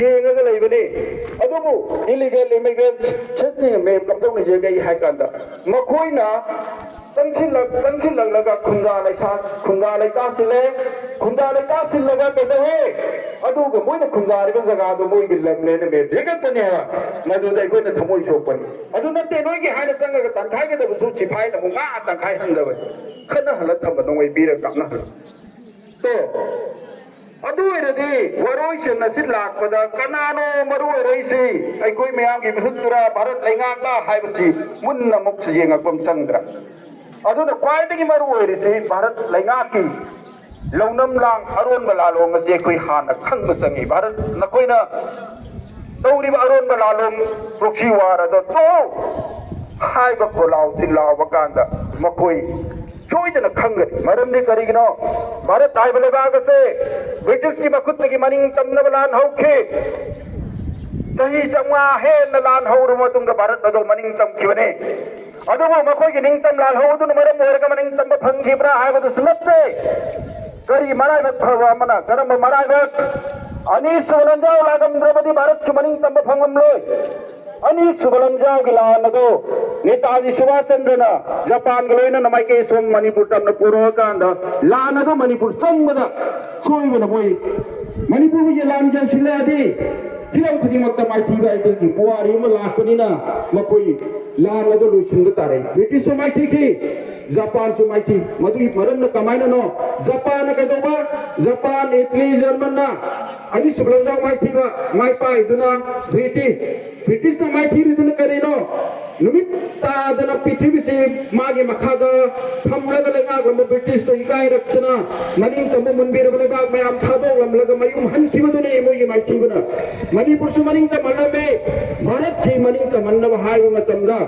ꯌꯦꯡꯉꯒ ꯂꯩꯕꯅꯤ꯫ ꯑꯗꯨꯕꯨ ꯏꯂꯤꯒꯦꯜ ꯏꯃꯤꯒ꯭ꯔꯦꯟꯁꯤꯡꯒꯤ ꯃꯦꯞ ꯀꯝꯗꯧꯅ ꯌꯦꯡꯒꯦ ꯍꯥꯏ ꯀꯥꯟꯗ ꯃꯈꯣꯏꯅ ꯆꯪꯁꯤꯜꯂꯛ-, ꯆꯪꯁꯤꯜꯂꯛꯂꯒ ꯈꯨꯟꯗꯥ ꯂꯩꯁꯥ-, ꯈꯨꯟꯗꯥ ꯂꯩꯇꯥꯁꯤꯜꯂꯦ꯫ ꯈꯨꯟꯗꯥ ꯂꯩꯇꯥꯁꯤꯜꯂꯒ ꯀꯩꯗꯧꯋꯦ? ꯑꯗꯨꯒ ꯃꯣꯏꯅ ꯈꯨꯟꯗꯥꯔꯤꯕ ꯖꯒꯥꯗꯣ ꯃꯣꯏꯒꯤ ꯂꯝꯅꯦꯅ ꯃꯦꯞ ꯌꯦꯛꯂꯛꯄꯅꯦ ꯍꯥꯏꯕ꯫ ꯃꯗꯨꯗ ꯑꯩꯈꯣꯏꯅ ꯊꯃꯣꯏ ꯁꯣꯛꯄꯅꯤ꯫ ꯑꯗꯨ ꯅꯠꯇꯦ, ꯅꯣꯏꯒꯤ ꯍꯥꯏꯅ ꯆꯪꯉꯒ ꯇꯪꯈꯥꯏꯒꯗꯕꯁꯨ ꯁꯤꯐꯥꯏꯅ ꯑꯃꯨꯛ ꯉꯥ ꯇꯪꯈꯥꯏ ꯍꯟꯗꯕꯅꯤ꯫ ꯈꯠꯅꯍꯜꯂ ꯊꯝꯕ ꯅꯣꯡꯃꯩ ꯄꯤꯔꯒ ꯀꯥꯞꯅꯍꯜꯂ꯫ ꯇꯣ, ꯑꯗꯨ ꯑꯣꯏꯔꯗꯤ ꯋꯥꯔꯣꯏꯁꯤꯟ ꯑꯁꯤ ꯂꯥꯛꯄꯗ ꯀꯅꯥꯅꯣ ꯃꯔꯨ ꯑꯣꯏꯔꯛꯏꯁꯤ? ꯑꯩꯈꯣꯏ ꯃꯌꯥꯝꯒꯤ ꯃꯤꯍꯨꯠꯇꯨꯔꯥ, ꯚꯥꯔꯠ ꯂꯩꯉꯥꯛꯂꯥ ꯍꯥꯏꯕꯁꯤ ꯃꯨꯟꯅ ꯑꯃꯨꯛꯁꯨ ꯌꯦꯡꯉꯛꯄ ꯑꯃ ꯆꯪꯗ꯭ꯔꯥ? ꯑꯗꯨꯅ ꯈ꯭ꯋꯥꯏꯗꯒꯤ ꯃꯔꯨ ꯑꯣꯏꯔꯤꯁꯤ ꯚꯥꯔꯠ ꯂꯩꯉꯥꯛꯀꯤ ꯂꯧꯅꯝ ꯂꯥꯡ ꯑꯔꯣꯟꯕ ꯂꯥꯂꯣꯡ ꯑꯁꯤ ꯑꯩꯈꯣꯏ ꯍꯥꯟꯅ ꯈꯪꯕ ꯆꯪꯏ꯫ ꯚꯥꯔꯠ, ꯅꯈꯣꯏꯅ ꯇꯧꯔꯤꯕ ꯑꯔꯣꯟꯕ ꯂꯥꯂꯣꯡ proxy war ꯑꯗꯣ ꯇꯣꯛꯎ ꯍꯥꯏꯕ ꯈꯣꯜꯂꯥꯎꯁꯤ ꯂꯥꯎꯕ ꯀꯥꯟꯗ ꯃꯈꯣꯏ ꯁꯣꯏꯗꯅ ꯈꯪꯒꯅꯤ꯫ ꯃꯔꯝꯗꯤ ꯀꯔꯤꯒꯤꯅꯣ? ꯚꯥꯔꯠ ꯍꯥꯏꯕ ꯂꯩꯕꯥꯛ ꯑꯁꯦ ꯕ꯭ꯔꯤꯇꯤꯁꯀꯤ ꯃꯈꯨꯠꯇꯒꯤ ꯃꯅꯤꯡ ꯇꯝꯅꯕ ꯂꯥꯟ ꯍꯧꯈꯤ꯫ ꯆꯍꯤ ꯆꯥꯝꯃꯉꯥ ꯍꯦꯟꯅ ꯂꯥꯟ ꯍꯧꯔꯕ ꯃꯇꯨꯡꯗ ꯚꯥꯔꯠ ꯑꯗꯣ ꯃꯅꯤꯡ ꯇꯝꯈꯤꯕꯅꯤ꯫ ꯑꯗꯨꯕꯨ ꯃꯈꯣꯏꯒꯤ ꯅꯤꯡꯇꯝ ꯂꯥꯜꯍꯧ ꯑꯗꯨꯅ ꯃꯔꯝ ꯑꯣꯏꯔꯒ ꯃꯅꯤꯡ ꯇꯝꯕ ꯐꯪꯈꯤꯕ꯭ꯔꯥ ꯍꯥꯏꯕꯗꯨꯁꯨ ꯅꯠꯇꯦ꯫ ꯀꯔꯤ ꯃꯔꯥꯏꯕꯛ ꯐꯕ ꯑꯃꯅ, ꯀꯔꯝꯕ ꯃꯔꯥꯏꯕꯛ? ꯑꯅꯤꯁꯨꯕ ꯂꯥꯟꯖꯥꯎ ꯂꯥꯛꯂꯝꯗ꯭ꯔꯕꯗꯤ ꯚꯥꯔꯠꯁꯨ ꯃꯅꯤꯡ ꯇꯝꯕ ꯐꯪꯂꯝꯂꯣꯏ꯫ ꯑꯅꯤꯁꯨꯕ ꯂꯥꯟꯖꯥꯎꯒꯤ ꯂꯥꯟ ꯑꯗꯨ ꯅꯦꯇꯥꯖꯤ ꯁꯨꯚꯥꯁ ꯆꯟꯗ꯭ꯔꯅ ꯖꯄꯥꯟꯒ ꯂꯣꯏꯅꯅ ꯃꯥꯏꯀꯩ ꯁꯣꯝ ꯃꯅꯤꯄꯨꯔ ꯇꯝꯅ ꯄꯨꯔꯛꯑꯀꯥꯟꯗ ꯂꯥꯟ ꯑꯗꯨ ꯃꯅꯤꯄꯨꯔ ꯆꯪꯕꯗ ꯁꯣꯏꯕꯅ ꯃꯣꯏ ꯃꯅꯤꯄꯨꯔꯒꯤ ꯂꯥꯟ ꯌꯦꯡꯁꯤꯜꯂꯛꯑꯗꯤ ꯍꯤꯔꯝ ꯈꯨꯗꯤꯡꯃꯛꯇ ꯃꯥꯏꯊꯤꯕ ꯍꯥꯏꯕꯒꯤ ꯄꯨꯋꯥꯔꯤ ꯑꯃ ꯂꯥꯛꯄꯅꯤꯅ ꯃꯈꯣꯏ ꯂꯥꯟ ꯑꯗꯨ ꯂꯣꯏꯁꯤꯟꯕ ꯇꯥꯔꯦ꯫ ꯕ꯭ꯔꯤꯇꯤꯁꯁꯨ ꯃꯥꯏꯊꯤꯈꯤ, ꯖꯄꯥꯟꯁꯨ ꯃꯥꯏꯊꯤ꯫ ꯃꯗꯨꯒꯤ ꯃꯔꯝꯅ ꯀꯃꯥꯏꯅꯅꯣ? ꯖꯄꯥꯟꯅ ꯀꯩꯗꯧꯕ? ꯖꯄꯥꯟ, ꯏꯇꯂꯤ, ꯖꯔꯃꯟꯅ ꯑꯅꯤꯁꯨꯕ ꯂꯥꯟꯖꯥꯎ ꯃꯥꯏꯊꯤꯕ ꯃꯥꯏ ꯄꯥꯛꯏꯗꯨꯅ ꯕ꯭ꯔꯤꯇꯤꯁ, ꯕ꯭ꯔꯤꯇꯤꯁꯅ ꯃꯥꯏꯊꯤꯔꯤꯗꯨꯅ ꯀꯔꯤꯅꯣ? ꯅꯨꯃꯤꯠ ꯇꯥꯗꯅ ꯄ꯭ꯔꯤꯊꯤꯕꯤꯁꯤ ꯃꯥꯒꯤ ꯃꯈꯥꯗ ꯊꯝꯂꯒ ꯂꯩꯉꯥꯛꯂꯝꯕ ꯕ꯭ꯔꯤꯇꯤꯁꯇ ꯏꯀꯥꯏꯔꯛꯇꯅ ꯃꯅꯤꯡ ꯇꯝꯕ ꯃꯨꯟꯕꯤꯔꯕ ꯂꯩꯕꯥꯛ ꯃꯌꯥꯝ ꯊꯥꯗꯣꯛꯂꯝꯂꯒ ꯃꯌꯨꯝ ꯍꯟꯈꯤꯕꯗꯨꯅꯤ ꯃꯣꯏꯒꯤ ꯃꯥꯏꯊꯤꯕꯅ꯫ ꯃꯅꯤꯄꯨꯔꯁꯨ ꯃꯅꯤꯡ ꯇꯝꯍꯜꯂꯝꯃꯦ꯫ ꯚꯥꯔꯠꯁꯤ ꯃꯅꯤꯡ ꯇꯝꯍꯟꯅꯕ ꯍꯥꯏꯕ ꯃꯇꯝꯗ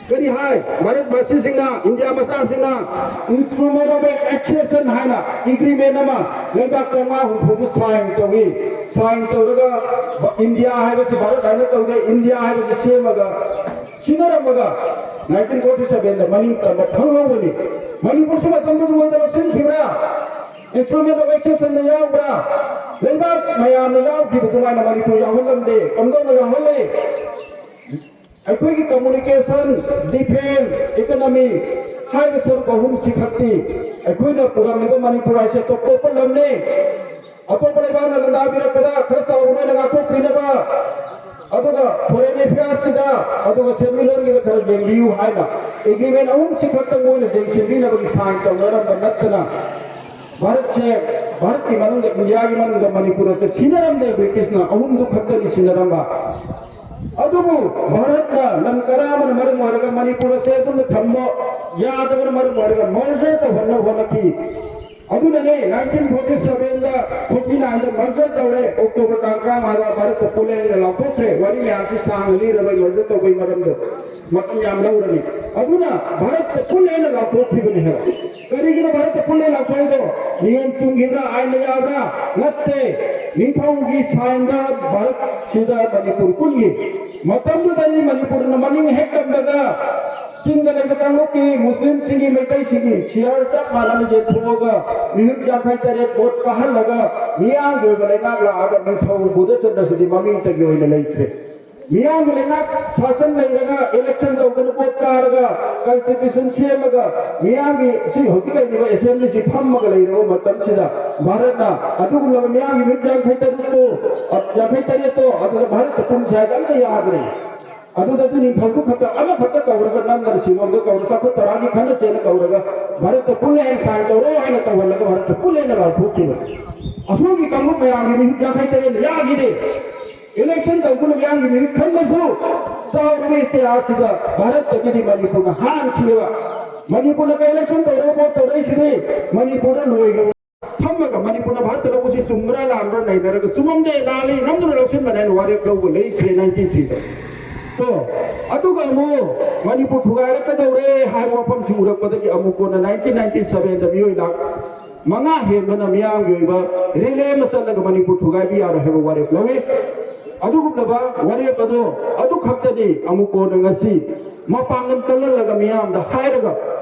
ꯀꯔꯤ ꯍꯥꯏ? ꯚꯥꯔꯠ ꯃꯆꯥꯁꯤꯡꯅ, ꯏꯟꯗꯤꯌꯥ ꯃꯆꯥꯁꯤꯡꯅ Instrument of Accession ꯍꯥꯏꯅ ꯑꯦꯒ꯭ꯔꯤꯃꯦꯟ ꯑꯃ ꯂꯩꯕꯥꯛ ꯆꯥꯝꯃꯉꯥ ꯍꯨꯝꯐꯨꯗꯨ ꯁꯥꯏꯟ ꯇꯧꯏ꯫ ꯁꯥꯏꯟ ꯇꯧꯔꯒ ꯏꯟꯗꯤꯌꯥ ꯍꯥꯏꯕꯁꯤ ꯚꯥꯔꯠ ꯍꯥꯏꯅ ꯇꯧꯗꯦ, ꯏꯟꯗꯤꯌꯥ ꯍꯥꯏꯕꯁꯤ ꯁꯦꯝꯃꯒ ꯁꯤꯟꯅꯔꯝꯃꯒ nineteen forty sevenꯗ ꯃꯅꯤꯡ ꯇꯝꯕ ꯐꯪꯍꯧꯕꯅꯤ꯫ ꯃꯅꯤꯄꯨꯔꯁꯨ ꯃꯇꯝꯗꯨꯗ ꯃꯣꯏꯗ ꯂꯧꯁꯤꯟꯈꯤꯕ꯭ꯔꯥ? Instrument of Accessionꯗ ꯌꯥꯎꯕ꯭ꯔꯥ? ꯂꯩꯕꯥꯛ ꯃꯌꯥꯝꯅ ꯌꯥꯎꯈꯤꯕ ꯑꯗꯨꯃꯥꯏꯅ ꯃꯅꯤꯄꯨꯔ ꯌꯥꯎꯍꯜꯂꯝꯗꯦ꯫ ꯀꯝꯗꯧꯅ ꯌꯥꯎꯍꯜꯂꯤ? ꯑꯩꯈꯣꯏꯒꯤ communication, defence, economy ꯍꯥꯏꯕ ꯁꯔꯨꯛ ꯑꯍꯨꯝꯁꯤ ꯈꯛꯇꯤ ꯑꯩꯈꯣꯏꯅ ꯄꯨꯔꯝꯂꯤꯕ ꯃꯅꯤꯄꯨꯔ ꯍꯥꯏꯁꯦ ꯇꯣꯞ ꯇꯣꯞꯄ ꯂꯝꯅꯤ꯫ ꯑꯇꯣꯞꯄ ꯂꯩꯕꯥꯛꯅ ꯂꯥꯟꯗꯥꯕꯤꯔꯛꯄꯗ ꯈꯔ ꯆꯥꯎꯕ ꯅꯣꯏꯅ ꯉꯥꯛꯊꯣꯛꯄꯤꯅꯕ, ꯑꯗꯨꯒ foreign affairsꯀꯤꯗ, ꯑꯗꯨꯒ ꯁꯦꯟꯃꯤꯠꯂꯣꯟꯒꯤꯗ ꯈꯔ ꯌꯦꯡꯕꯤꯌꯨ ꯍꯥꯏꯅ ꯑꯦꯒ꯭ꯔꯤꯃꯦꯟ ꯑꯍꯨꯝꯁꯤ ꯈꯛꯇ ꯃꯣꯏꯅ ꯌꯦꯡꯁꯤꯟꯕꯤꯅꯕꯒꯤ ꯁꯥꯏꯟ ꯇꯧꯅꯔꯝꯕ ꯅꯠꯇꯅ ꯚꯥꯔꯠꯁꯦ, ꯚꯥꯔꯠꯀꯤ ꯃꯅꯨꯡꯗ, ꯏꯟꯗꯤꯌꯥꯒꯤ ꯃꯅꯨꯡꯗ ꯃꯅꯤꯄꯨꯔ ꯑꯁꯦ ꯁꯤꯟꯅꯔꯝꯗꯦ꯫ ꯕ꯭ꯔꯤꯇꯤꯁꯅ ꯑꯍꯨꯝꯗꯨ ꯈꯛꯇꯅꯤ ꯁꯤꯟꯅꯔꯝꯕ꯫ ꯑꯗꯨꯕꯨ ꯚꯥꯔꯠꯅ ꯂꯝ ꯀꯔꯥ ꯑꯃꯅ ꯃꯔꯝ ꯑꯣꯏꯔꯒ ꯃꯅꯤꯄꯨꯔ ꯑꯁꯦ ꯑꯗꯨꯝꯅ ꯊꯝꯕ ꯌꯥꯗꯕꯅ ꯃꯔꯝ ꯑꯣꯏꯔꯒ merger ꯇꯧꯍꯟꯅꯕ ꯍꯣꯠꯅꯈꯤ꯫ ꯑꯗꯨꯅꯅꯦ nineteen forty sevenꯗ, forty nineꯗ merger ꯇꯧꯔꯦ꯫ ꯑꯣꯛꯇꯣꯕꯔ ꯇꯥꯡ ꯇꯔꯥꯃꯉꯥꯗ ꯚꯥꯔꯠꯇ ꯄꯨꯜꯂꯦꯅ ꯂꯥꯎꯊꯣꯛꯈ꯭ꯔꯦ꯫ ꯋꯥꯔꯤ ꯃꯌꯥꯝꯁꯤ ꯁꯥꯡꯅ ꯂꯤꯔꯔꯣꯏ merger ꯇꯧꯕꯒꯤ ꯃꯔꯝꯗꯣ꯫ ꯃꯇꯝ ꯌꯥꯝ ꯂꯧꯔꯅꯤ꯫ ꯑꯗꯨꯅ ꯚꯥꯔꯠꯇ ꯄꯨꯜꯂꯦꯅ ꯂꯥꯎꯊꯣꯛꯈꯤꯕꯅꯤ ꯍꯥꯏꯕ꯫ ꯀꯔꯤꯒꯤꯅꯣ ꯚꯥꯔꯠꯇ ꯄꯨꯜꯂꯦ ꯂꯥꯎꯊꯣꯛꯏꯗꯣ? ꯅꯤꯌꯣꯝ ꯆꯨꯝꯈꯤꯕ꯭ꯔꯥ? ꯑꯥꯏꯟꯗ ꯌꯥꯎꯕ꯭ꯔꯥ? ꯅꯠꯇꯦ꯫ ꯅꯤꯡꯊꯧꯒꯤ ꯁꯥꯏꯟꯗ ꯚꯥꯔꯠꯁꯤꯗ ꯃꯅꯤꯄꯨꯔ ꯄꯨꯟꯈꯤ꯫ ꯃꯇꯝꯗꯨꯗꯗꯤ ꯃꯅꯤꯄꯨꯔꯅ ꯃꯅꯤꯡ ꯍꯦꯛ ꯇꯝꯕꯗ ꯆꯤꯡꯗ ꯂꯩꯕ ꯀꯥꯡꯂꯨꯞꯀꯤ, ꯃꯨꯁꯂꯤꯝꯁꯤꯡꯒꯤ, ꯃꯩꯇꯩꯁꯤꯡꯒꯤ share ꯆꯞ ꯃꯥꯟꯅꯅ ꯌꯦꯟꯊꯣꯛꯑꯒ ꯃꯤꯍꯨꯠ ꯌꯥꯡꯈꯩ ꯇꯔꯦꯠ vote ꯀꯥꯍꯜꯂꯒ ꯃꯤꯌꯥꯝꯒꯤ ꯑꯣꯏꯕ ꯂꯩꯉꯥꯛ ꯂꯥꯛꯑꯒ ꯅꯤꯡꯊꯧ ꯕꯨꯙꯆꯟꯗ꯭ꯔꯁꯤꯗꯤ ꯃꯃꯤꯡꯇꯒꯤ ꯑꯣꯏꯅ ꯂꯩꯈ꯭ꯔꯦ꯫ ꯃꯤꯌꯥꯝꯒꯤ ꯂꯩꯉꯥꯛ ꯁꯥꯁꯟ ꯂꯩꯔꯒ, election ꯇꯧꯗꯅ, ꯚꯣꯠ ꯀꯥꯔꯒ, constitution ꯁꯦꯝꯃꯒ, ꯃꯤꯌꯥꯝꯒꯤ ꯁꯤ ꯍꯧꯖꯤꯛ ꯂꯩꯔꯤꯕ assembly ꯁꯤ ꯐꯝꯃꯒ ꯂꯩꯔꯕ ꯃꯇꯝꯁꯤꯗ, ꯚꯥꯔꯠꯅ ꯑꯗꯨꯒꯨꯝꯂꯕ ꯃꯤꯌꯥꯝꯒꯤ ꯃꯤꯍꯨꯠ ꯌꯥꯡꯈꯩ ꯇꯔꯨꯛꯇꯣ, ꯌꯥꯡꯈꯩ ꯇꯔꯦꯠꯇꯣ ꯑꯗꯨꯗ ꯚꯥꯔꯠꯇ ꯄꯨꯟꯁꯦ ꯍꯥꯏꯗ ꯑꯝꯇ ꯌꯥꯗ꯭ꯔꯦ꯫ ꯑꯗꯨꯗ ꯑꯗꯨ ꯅꯤꯡꯊꯧꯗꯨ ꯈꯛꯇ, ꯑꯃꯈꯛꯇ ꯀꯧꯔꯒ, ꯅꯝꯗꯅ ꯁꯤꯂꯣꯡꯗ ꯀꯧꯔꯒ ꯆꯥꯎꯈꯠ ꯊꯧꯔꯥꯡꯒꯤ ꯈꯟꯅꯁꯦꯅ ꯀꯧꯔꯒ, ꯚꯥꯔꯠꯇ ꯄꯨꯜꯂꯦ ꯍꯥꯏꯅ sign ꯇꯧꯔꯣ ꯍꯥꯏꯅ ꯇꯧꯍꯜꯂꯒ ꯚꯥꯔꯠꯇ ꯄꯨꯜꯂꯦꯅ ꯂꯥꯎꯊꯣꯛꯈꯤꯕ꯫ ꯑꯁꯣꯝꯒꯤ ꯀꯥꯡꯂꯨꯞ ꯃꯌꯥꯝꯒꯤ ꯃꯤꯍꯨꯠ ꯌꯥꯡꯈꯩ ꯇꯔꯦꯠꯅ ꯌꯥꯈꯤꯗꯦ꯫ Election ꯇꯧꯗꯨꯅ ꯃꯤꯌꯥꯝꯒꯤ ꯃꯤꯍꯨꯠ ꯈꯟꯕꯁꯨ ꯆꯥꯎꯔꯕ ꯏꯇꯤꯍꯥꯁꯁꯤꯗ ꯚꯥꯔꯠꯇꯒꯤꯗꯤ ꯃꯅꯤꯄꯨꯔꯅ ꯍꯥꯟꯈꯤꯕ꯫ ꯃꯅꯤꯄꯨꯔꯅ ꯀꯩ election ꯇꯧꯔꯒ ꯚꯣꯠ ꯇꯧꯔꯛꯏꯁꯤꯗꯤ? ꯃꯅꯤꯄꯨꯔꯗ ꯂꯣꯏꯈ꯭ꯔꯕ ꯐꯝꯃꯒ ꯃꯅꯤꯄꯨꯔꯅ ꯚꯥꯔꯠꯇ ꯂꯧꯕꯁꯤ ꯆꯨꯝꯕ꯭ꯔꯥ ꯂꯥꯟꯕ꯭ꯔꯥ ꯅꯩꯅꯔꯒ, ꯆꯨꯝꯃꯝꯗꯦ, ꯂꯥꯜꯂꯤ, ꯅꯝꯗꯨꯅ ꯂꯧꯁꯤꯟꯕꯅꯦ ꯍꯥꯏꯅ ꯋꯥꯔꯦꯞ ꯂꯧꯕ ꯂꯩꯈ꯭ꯔꯦ nineteen three ꯗ꯫ ꯀꯣ, ꯑꯗꯨꯒ ꯑꯃꯨꯛ ꯃꯅꯤꯄꯨꯔ ꯊꯨꯒꯥꯏꯔꯛꯀꯗꯧꯔꯦ ꯍꯥꯏꯕ ꯋꯥꯐꯝꯁꯤ ꯎꯔꯛꯄꯗꯒꯤ ꯑꯃꯨꯛ ꯀꯣꯟꯅ nineteen ninety seven ꯗ ꯃꯤꯑꯣꯏ ꯂꯥꯈ ꯃꯉꯥ ꯍꯦꯟꯕꯅ ꯃꯤꯌꯥꯝꯒꯤ ꯑꯣꯏꯕ rally ꯑꯃ ꯆꯠꯂꯒ ꯃꯅꯤꯄꯨꯔ ꯊꯨꯒꯥꯏꯕ ꯌꯥꯔꯣꯏ ꯍꯥꯏꯕ ꯋꯥꯔꯦꯞ ꯂꯧꯏ꯫ ꯑꯗꯨꯒꯨꯝꯂꯕ ꯋꯥꯔꯦꯞ ꯑꯗꯣ ꯑꯗꯨ ꯈꯛꯇꯅꯤ ꯑꯃꯨꯛ ꯀꯣꯟꯅ ꯉꯁꯤ ꯃꯄꯥꯡꯒꯜ ꯀꯜꯍꯜꯂꯒ ꯃꯤꯌꯥꯝꯗ ꯍꯥꯏꯔꯒ,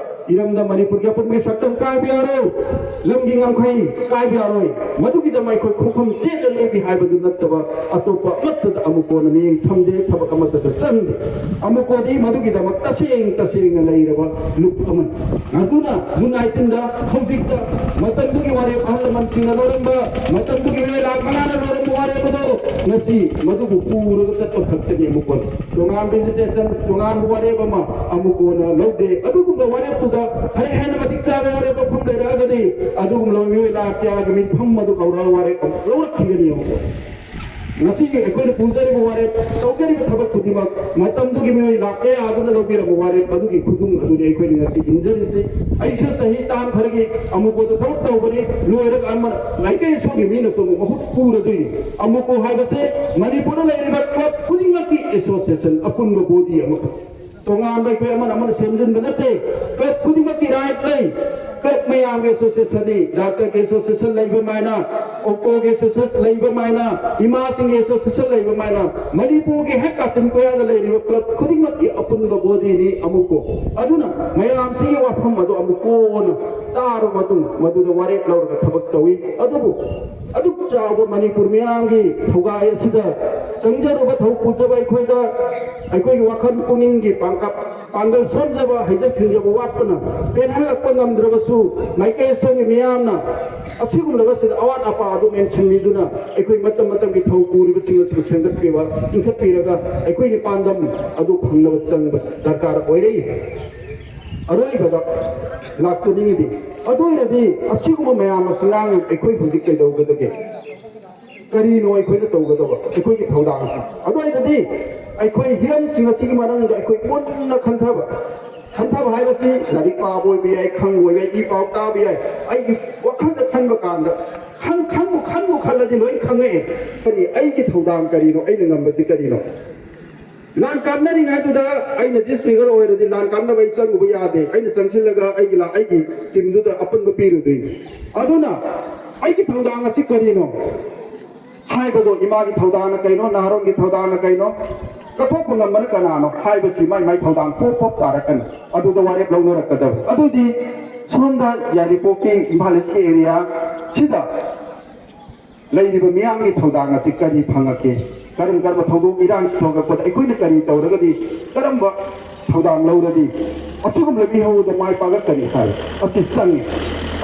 ꯏꯔꯝꯗꯝ ꯃꯅꯤꯄꯨꯔꯒꯤ ꯑꯄꯨꯟꯕꯒꯤ ꯁꯛꯇꯝ ꯀꯥꯏꯕ ꯌꯥꯔꯣꯏ, ꯂꯝꯒꯤ ꯉꯝꯈꯩ ꯀꯥꯏꯕ ꯌꯥꯔꯣꯏ, ꯃꯗꯨꯒꯤꯗꯃꯛ ꯑꯩꯈꯣꯏ ꯈꯣꯡꯐꯝ ꯆꯦꯠꯅ ꯂꯦꯞꯄꯤ ꯍꯥꯏꯕꯗꯨ ꯅꯠꯇꯕ ꯑꯇꯣꯞꯄ ꯑꯃꯠꯇꯗ ꯑꯃꯨꯛ ꯀꯣꯟꯅ ꯃꯤꯠꯌꯦꯡ ꯊꯝꯗꯦ, ꯊꯕꯛ ꯑꯃꯠꯇꯗ ꯆꯪꯗꯦ꯫ ꯑꯃꯨꯛ ꯀꯣꯟꯅ ꯃꯗꯨꯒꯤꯗꯃꯛ ꯇꯁꯦꯡ ꯇꯁꯦꯡꯅ ꯂꯩꯔꯕ ꯂꯨꯞ ꯑꯃꯅꯤ꯫ ꯑꯗꯨꯅ June nineteen ꯗ ꯍꯧꯖꯤꯛꯇ ꯃꯇꯝꯗꯨꯒꯤ ꯋꯥꯔꯦꯞ ꯑꯍꯜ ꯂꯃꯟꯁꯤꯡꯅ ꯂꯧꯔꯝꯕ, ꯃꯇꯝꯗꯨꯒꯤ ꯃꯤꯑꯣꯏ ꯂꯥꯈ ꯃꯉꯥꯅ ꯂꯧꯔꯝꯕ ꯋꯥꯔꯦꯞ ꯑꯗꯣ ꯉꯁꯤ ꯃꯗꯨꯕꯨ ꯄꯨꯔꯒ ꯆꯠꯄ ꯈꯛꯇꯅꯤ꯫ ꯑꯃꯨꯛ ꯀꯣꯟꯅ ꯇꯣꯉꯥꯟꯕ hesitation, ꯇꯣꯉꯥꯟꯕ ꯋꯥꯔꯦꯞ ꯑꯃ ꯑꯃꯨꯛ ꯀꯣꯟꯅ ꯂꯧꯗꯦ꯫ ꯑꯗꯨꯒꯨꯝꯕ ꯋꯥꯔꯦꯞꯇꯨꯗ ꯈꯔ ꯍꯦꯟꯅ ꯃꯇꯤꯛ ꯆꯥꯕ ꯋꯥꯔꯦꯞ ꯂꯧꯐꯝ ꯂꯩꯔꯛꯑꯒꯗꯤ ꯑꯗꯨꯒꯨꯝꯂꯕ ꯃꯤꯑꯣꯏ ꯂꯥꯈ ꯀꯌꯥꯒꯤ ꯃꯤꯐꯝ ꯑꯗꯨ ꯀꯧꯔꯒ ꯋꯥꯔꯦꯞ ꯑꯃ ꯂꯧꯔꯛꯈꯤꯒꯅꯤ꯫ ꯑꯃꯨꯛ ꯉꯁꯤꯒꯤ ꯑꯩꯈꯣꯏꯅ ꯄꯨꯖꯔꯤꯕ ꯋꯥꯔꯦꯞ, ꯇꯧꯖꯔꯤꯕ ꯊꯕꯛ ꯈꯨꯗꯤꯡꯃꯛ ꯃꯇꯝꯗꯨꯒꯤ ꯃꯤꯑꯣꯏ ꯂꯥꯈ ꯀꯌꯥ ꯑꯗꯨꯅ ꯂꯧꯕꯤꯔꯝꯕ ꯋꯥꯔꯦꯞ ꯑꯗꯨꯒꯤ ꯈꯨꯗꯨꯡ ꯑꯗꯨꯅꯤ ꯑꯩꯈꯣꯏꯅ ꯉꯁꯤ ꯏꯟꯖꯔꯤꯁꯤ꯫ ꯑꯩꯁꯨ ꯆꯍꯤ ꯇꯥꯡ ꯈꯔꯒꯤ ꯑꯃꯨꯛꯀꯣꯗ ꯊꯕꯛ ꯇꯧꯕꯅꯤ, ꯂꯣꯏꯔꯒ ꯑꯃꯅ ꯂꯩꯀꯥꯏ ꯁꯣꯝꯒꯤ ꯃꯤꯅꯁꯨ ꯑꯃꯨꯛ ꯃꯍꯨꯠ ꯄꯨꯔꯗꯣꯏꯅꯤ꯫ ꯑꯃꯨꯛꯀꯣ ꯍꯥꯏꯕꯁꯦ ꯃꯅꯤꯄꯨꯔꯗ ꯂꯩꯔꯤꯕ club ꯈꯨꯗꯤꯡꯃꯛꯀꯤ association, ꯑꯄꯨꯟꯕ body ꯑꯃꯈꯛ꯫ ꯇꯣꯉꯥꯟꯕ ꯑꯩꯈꯣꯏ ꯑꯃꯅ ꯑꯃꯅ ꯁꯦꯝꯖꯤꯟꯕ ꯅꯠꯇꯦ꯫ Club ꯈꯨꯗꯤꯡꯃꯛꯀꯤ right ꯂꯩ꯫ ꯀ꯭ꯂꯕ ꯃꯌꯥꯝꯒꯤ ꯑꯦꯁꯣꯁꯤꯌꯦꯁꯟꯅꯤ, ꯗꯥꯛꯇꯔꯒꯤ ꯑꯦꯁꯣꯁꯤꯌꯦꯁꯟ ꯂꯩꯕ ꯃꯥꯏꯅ, ꯑꯣꯛꯇꯣꯒꯤ ꯑꯦꯁꯣꯁꯤꯌꯦꯁꯟ ꯂꯩꯕ ꯃꯥꯏꯅ, ꯏꯃꯥꯁꯤꯡꯒꯤ ꯑꯦꯁꯣꯁꯤꯌꯦꯁꯟ ꯂꯩꯕ ꯃꯥꯏꯅ, ꯃꯅꯤꯄꯨꯔꯒꯤ ꯍꯦꯛ ꯀꯥꯆꯤꯟ ꯀꯣꯌꯥꯗ ꯂꯩꯔꯤꯕ ꯀ꯭ꯂꯕ ꯈꯨꯗꯤꯡꯃꯛꯀꯤ ꯑꯄꯨꯟꯕ ꯕꯣꯗꯤꯅꯤ ꯑꯃꯨꯛꯀꯣ꯫ ꯑꯗꯨꯅ ꯃꯌꯥꯝꯁꯤꯒꯤ ꯋꯥꯐꯝ ꯑꯗꯨ ꯑꯃꯨꯛ ꯀꯣꯟꯅ ꯇꯥꯔꯕ ꯃꯇꯨꯡ ꯃꯗꯨꯗ ꯋꯥꯔꯦꯞ ꯂꯧꯔꯒ ꯊꯕꯛ ꯇꯧꯏ꯫ ꯑꯗꯨꯕꯨ ꯑꯗꯨꯛ ꯆꯥꯎꯕ ꯃꯅꯤꯄꯨꯔ ꯃꯤꯌꯥꯝꯒꯤ ꯊꯧꯒꯥꯏ ꯑꯁꯤꯗ ꯆꯪꯖꯔꯨꯕ, ꯊꯧ ꯄꯨꯖꯕ ꯑꯩꯈꯣꯏꯗ, ꯑꯩꯈꯣꯏꯒꯤ ꯋꯥꯈꯜ ꯄꯨꯛꯅꯤꯡꯒꯤ ꯄꯥꯡꯒꯜ ꯄꯥꯡꯒꯜ ꯁꯣꯟꯖꯕ, ꯍꯩꯖ ꯁꯤꯡꯖꯕ ꯋꯥꯠꯄꯅ ꯄꯦꯟꯍꯜꯂꯛꯄ ꯉꯝꯗ꯭ꯔꯕꯁꯨ, ꯃꯥꯏꯀꯩ ꯑꯁꯣꯝꯒꯤ ꯃꯤꯌꯥꯝꯅ ꯑꯁꯤꯒꯨꯝꯂꯕꯁꯤꯗ ꯑꯋꯥꯠ ꯑꯄꯥ ꯑꯗꯨ ꯃꯦꯟꯁꯤꯟꯕꯤꯗꯨꯅ ꯑꯩꯈꯣꯏ ꯃꯇꯝ ꯃꯇꯝꯒꯤ ꯊꯧ ꯄꯨꯔꯤꯕꯁꯤꯡ ꯑꯁꯤꯕꯨ ꯁꯦꯝꯒꯠꯄꯤꯕ, ꯏꯟꯈꯠꯄꯤꯔꯒ ꯑꯩꯈꯣꯏꯒꯤ ꯄꯥꯟꯗꯝ ꯑꯗꯨ ꯐꯪꯅꯕ ꯆꯪꯕ ꯗꯔꯀꯥꯔ ꯑꯣꯏꯔꯛꯏ꯫ ꯑꯔꯣꯏꯕꯗ ꯂꯥꯛꯆꯅꯤꯡꯉꯤꯗꯤ, ꯑꯗꯨ ꯑꯣꯏꯔꯗꯤ ꯑꯁꯤꯒꯨꯝꯕ ꯃꯌꯥꯝ ꯑꯁꯤ ꯉꯥꯡ ꯑꯩꯈꯣꯏ ꯍꯧꯖꯤꯛ ꯀꯩꯗꯧꯒꯗꯒꯦ? ꯀꯔꯤꯅꯣ ꯑꯩꯈꯣꯏꯅ ꯇꯧꯒꯗꯕ ꯑꯩꯈꯣꯏꯒꯤ ꯊꯧꯗꯥꯡꯁꯦ? ꯑꯗꯨ ꯑꯣꯏꯔꯒꯗꯤ ꯑꯩꯈꯣꯏ ꯍꯤꯔꯝꯁꯤꯡ ꯑꯁꯤꯒꯤ ꯃꯔꯝꯗ ꯑꯩꯈꯣꯏ ꯃꯨꯟꯅ ꯈꯟꯊꯕ, ꯈꯟꯊꯕ ꯍꯥꯏꯕꯁꯤ ꯂꯥꯏꯔꯤꯛ ꯄꯥꯕ ꯑꯣꯏꯕ ꯌꯥꯏ, ꯈꯪꯕ ꯑꯣꯏꯕ ꯌꯥꯏ, ꯏ ꯄꯥꯎ ꯇꯥꯕ ꯌꯥꯏ꯫ ꯑꯩꯒꯤ ꯋꯥꯈꯜꯗ ꯈꯟꯕ ꯀꯥꯟꯗ ꯈꯪ-, ꯈꯟꯕꯨ ꯈꯟꯕꯨ ꯈꯜꯂꯗꯤ ꯂꯣꯏ ꯈꯪꯉꯛꯑꯦ꯫ ꯀꯔꯤ ꯑꯩꯒꯤ ꯊꯧꯗꯥꯡ ꯀꯔꯤꯅꯣ? ꯑꯩꯅ ꯉꯝꯕꯁꯤ ꯀꯔꯤꯅꯣ? ꯂꯥꯟ ꯀꯥꯞꯅꯔꯤꯉꯩꯗꯨꯗ ꯑꯩꯅ ꯗꯤꯁꯐꯤꯒꯔ ꯑꯣꯏꯔꯗꯤ ꯂꯥꯟ ꯀꯥꯞꯅꯕ ꯑꯩ ꯆꯪꯉꯨꯕ ꯌꯥꯗꯦ꯫ ꯑꯩꯅ ꯆꯪꯁꯤꯜꯂꯒ ꯑꯩꯒꯤ ꯂꯥ-, ꯑꯩꯒꯤ ꯇꯤꯝꯗꯨꯗ ꯑꯄꯨꯟꯕ ꯄꯤꯔꯨꯗꯣꯏꯅꯤ꯫ ꯑꯗꯨꯅ ꯑꯩꯒꯤ ꯊꯧꯗꯥꯡ ꯑꯁꯤ ꯀꯔꯤꯅꯣ ꯍꯥꯏꯕꯗꯣ, ꯏꯃꯥꯒꯤ ꯊꯧꯗꯥꯡꯅ ꯀꯩꯅꯣ, ꯅꯍꯥꯔꯣꯟꯒꯤ ꯊꯧꯗꯥꯡꯅ ꯀꯩꯅꯣ, ꯀꯠꯊꯣꯛꯄ ꯉꯝꯕꯅ ꯀꯅꯥꯅꯣ ꯍꯥꯏꯕꯁꯤ ꯃꯥꯏ ꯃꯥꯏ ꯊꯧꯗꯥꯡ ꯄꯣꯞ ꯄꯣꯞ ꯇꯥꯔꯛꯀꯅꯤ꯫ ꯑꯗꯨꯗ ꯋꯥꯔꯦꯞ ꯂꯧꯅꯔꯛꯀꯗꯕ꯫ ꯑꯗꯨꯗꯤ ꯁꯣꯝꯗ ꯌꯥꯏꯔꯤꯄꯣꯛꯀꯤ ꯏꯝꯐꯥꯜ ꯏꯁꯀꯤ ꯑꯦꯔꯤꯌꯥ ꯁꯤꯗ ꯂꯩꯔꯤꯕ ꯃꯤꯌꯥꯝꯒꯤ ꯊꯧꯗꯥꯡ ꯑꯁꯤ ꯀꯔꯤ ꯐꯪꯉꯛꯀꯦ? ꯀꯔꯝ ꯀꯔꯝꯕ ꯊꯧꯗꯣꯛ ꯏꯔꯥꯡ ꯊꯣꯛꯂꯛꯄꯗ ꯑꯩꯈꯣꯏꯅ ꯀꯔꯤ ꯇꯧꯔꯒꯗꯤ, ꯀꯔꯝꯕ ꯊꯧꯗꯥꯡ ꯂꯧꯔꯗꯤ ꯑꯁꯤꯒꯨꯝꯕ ꯃꯤꯍꯧꯗ ꯃꯥꯏ ꯄꯥꯛꯂꯛꯀꯅꯤ ꯍꯥꯏ ꯑꯁꯤ ꯆꯪꯉꯤ꯫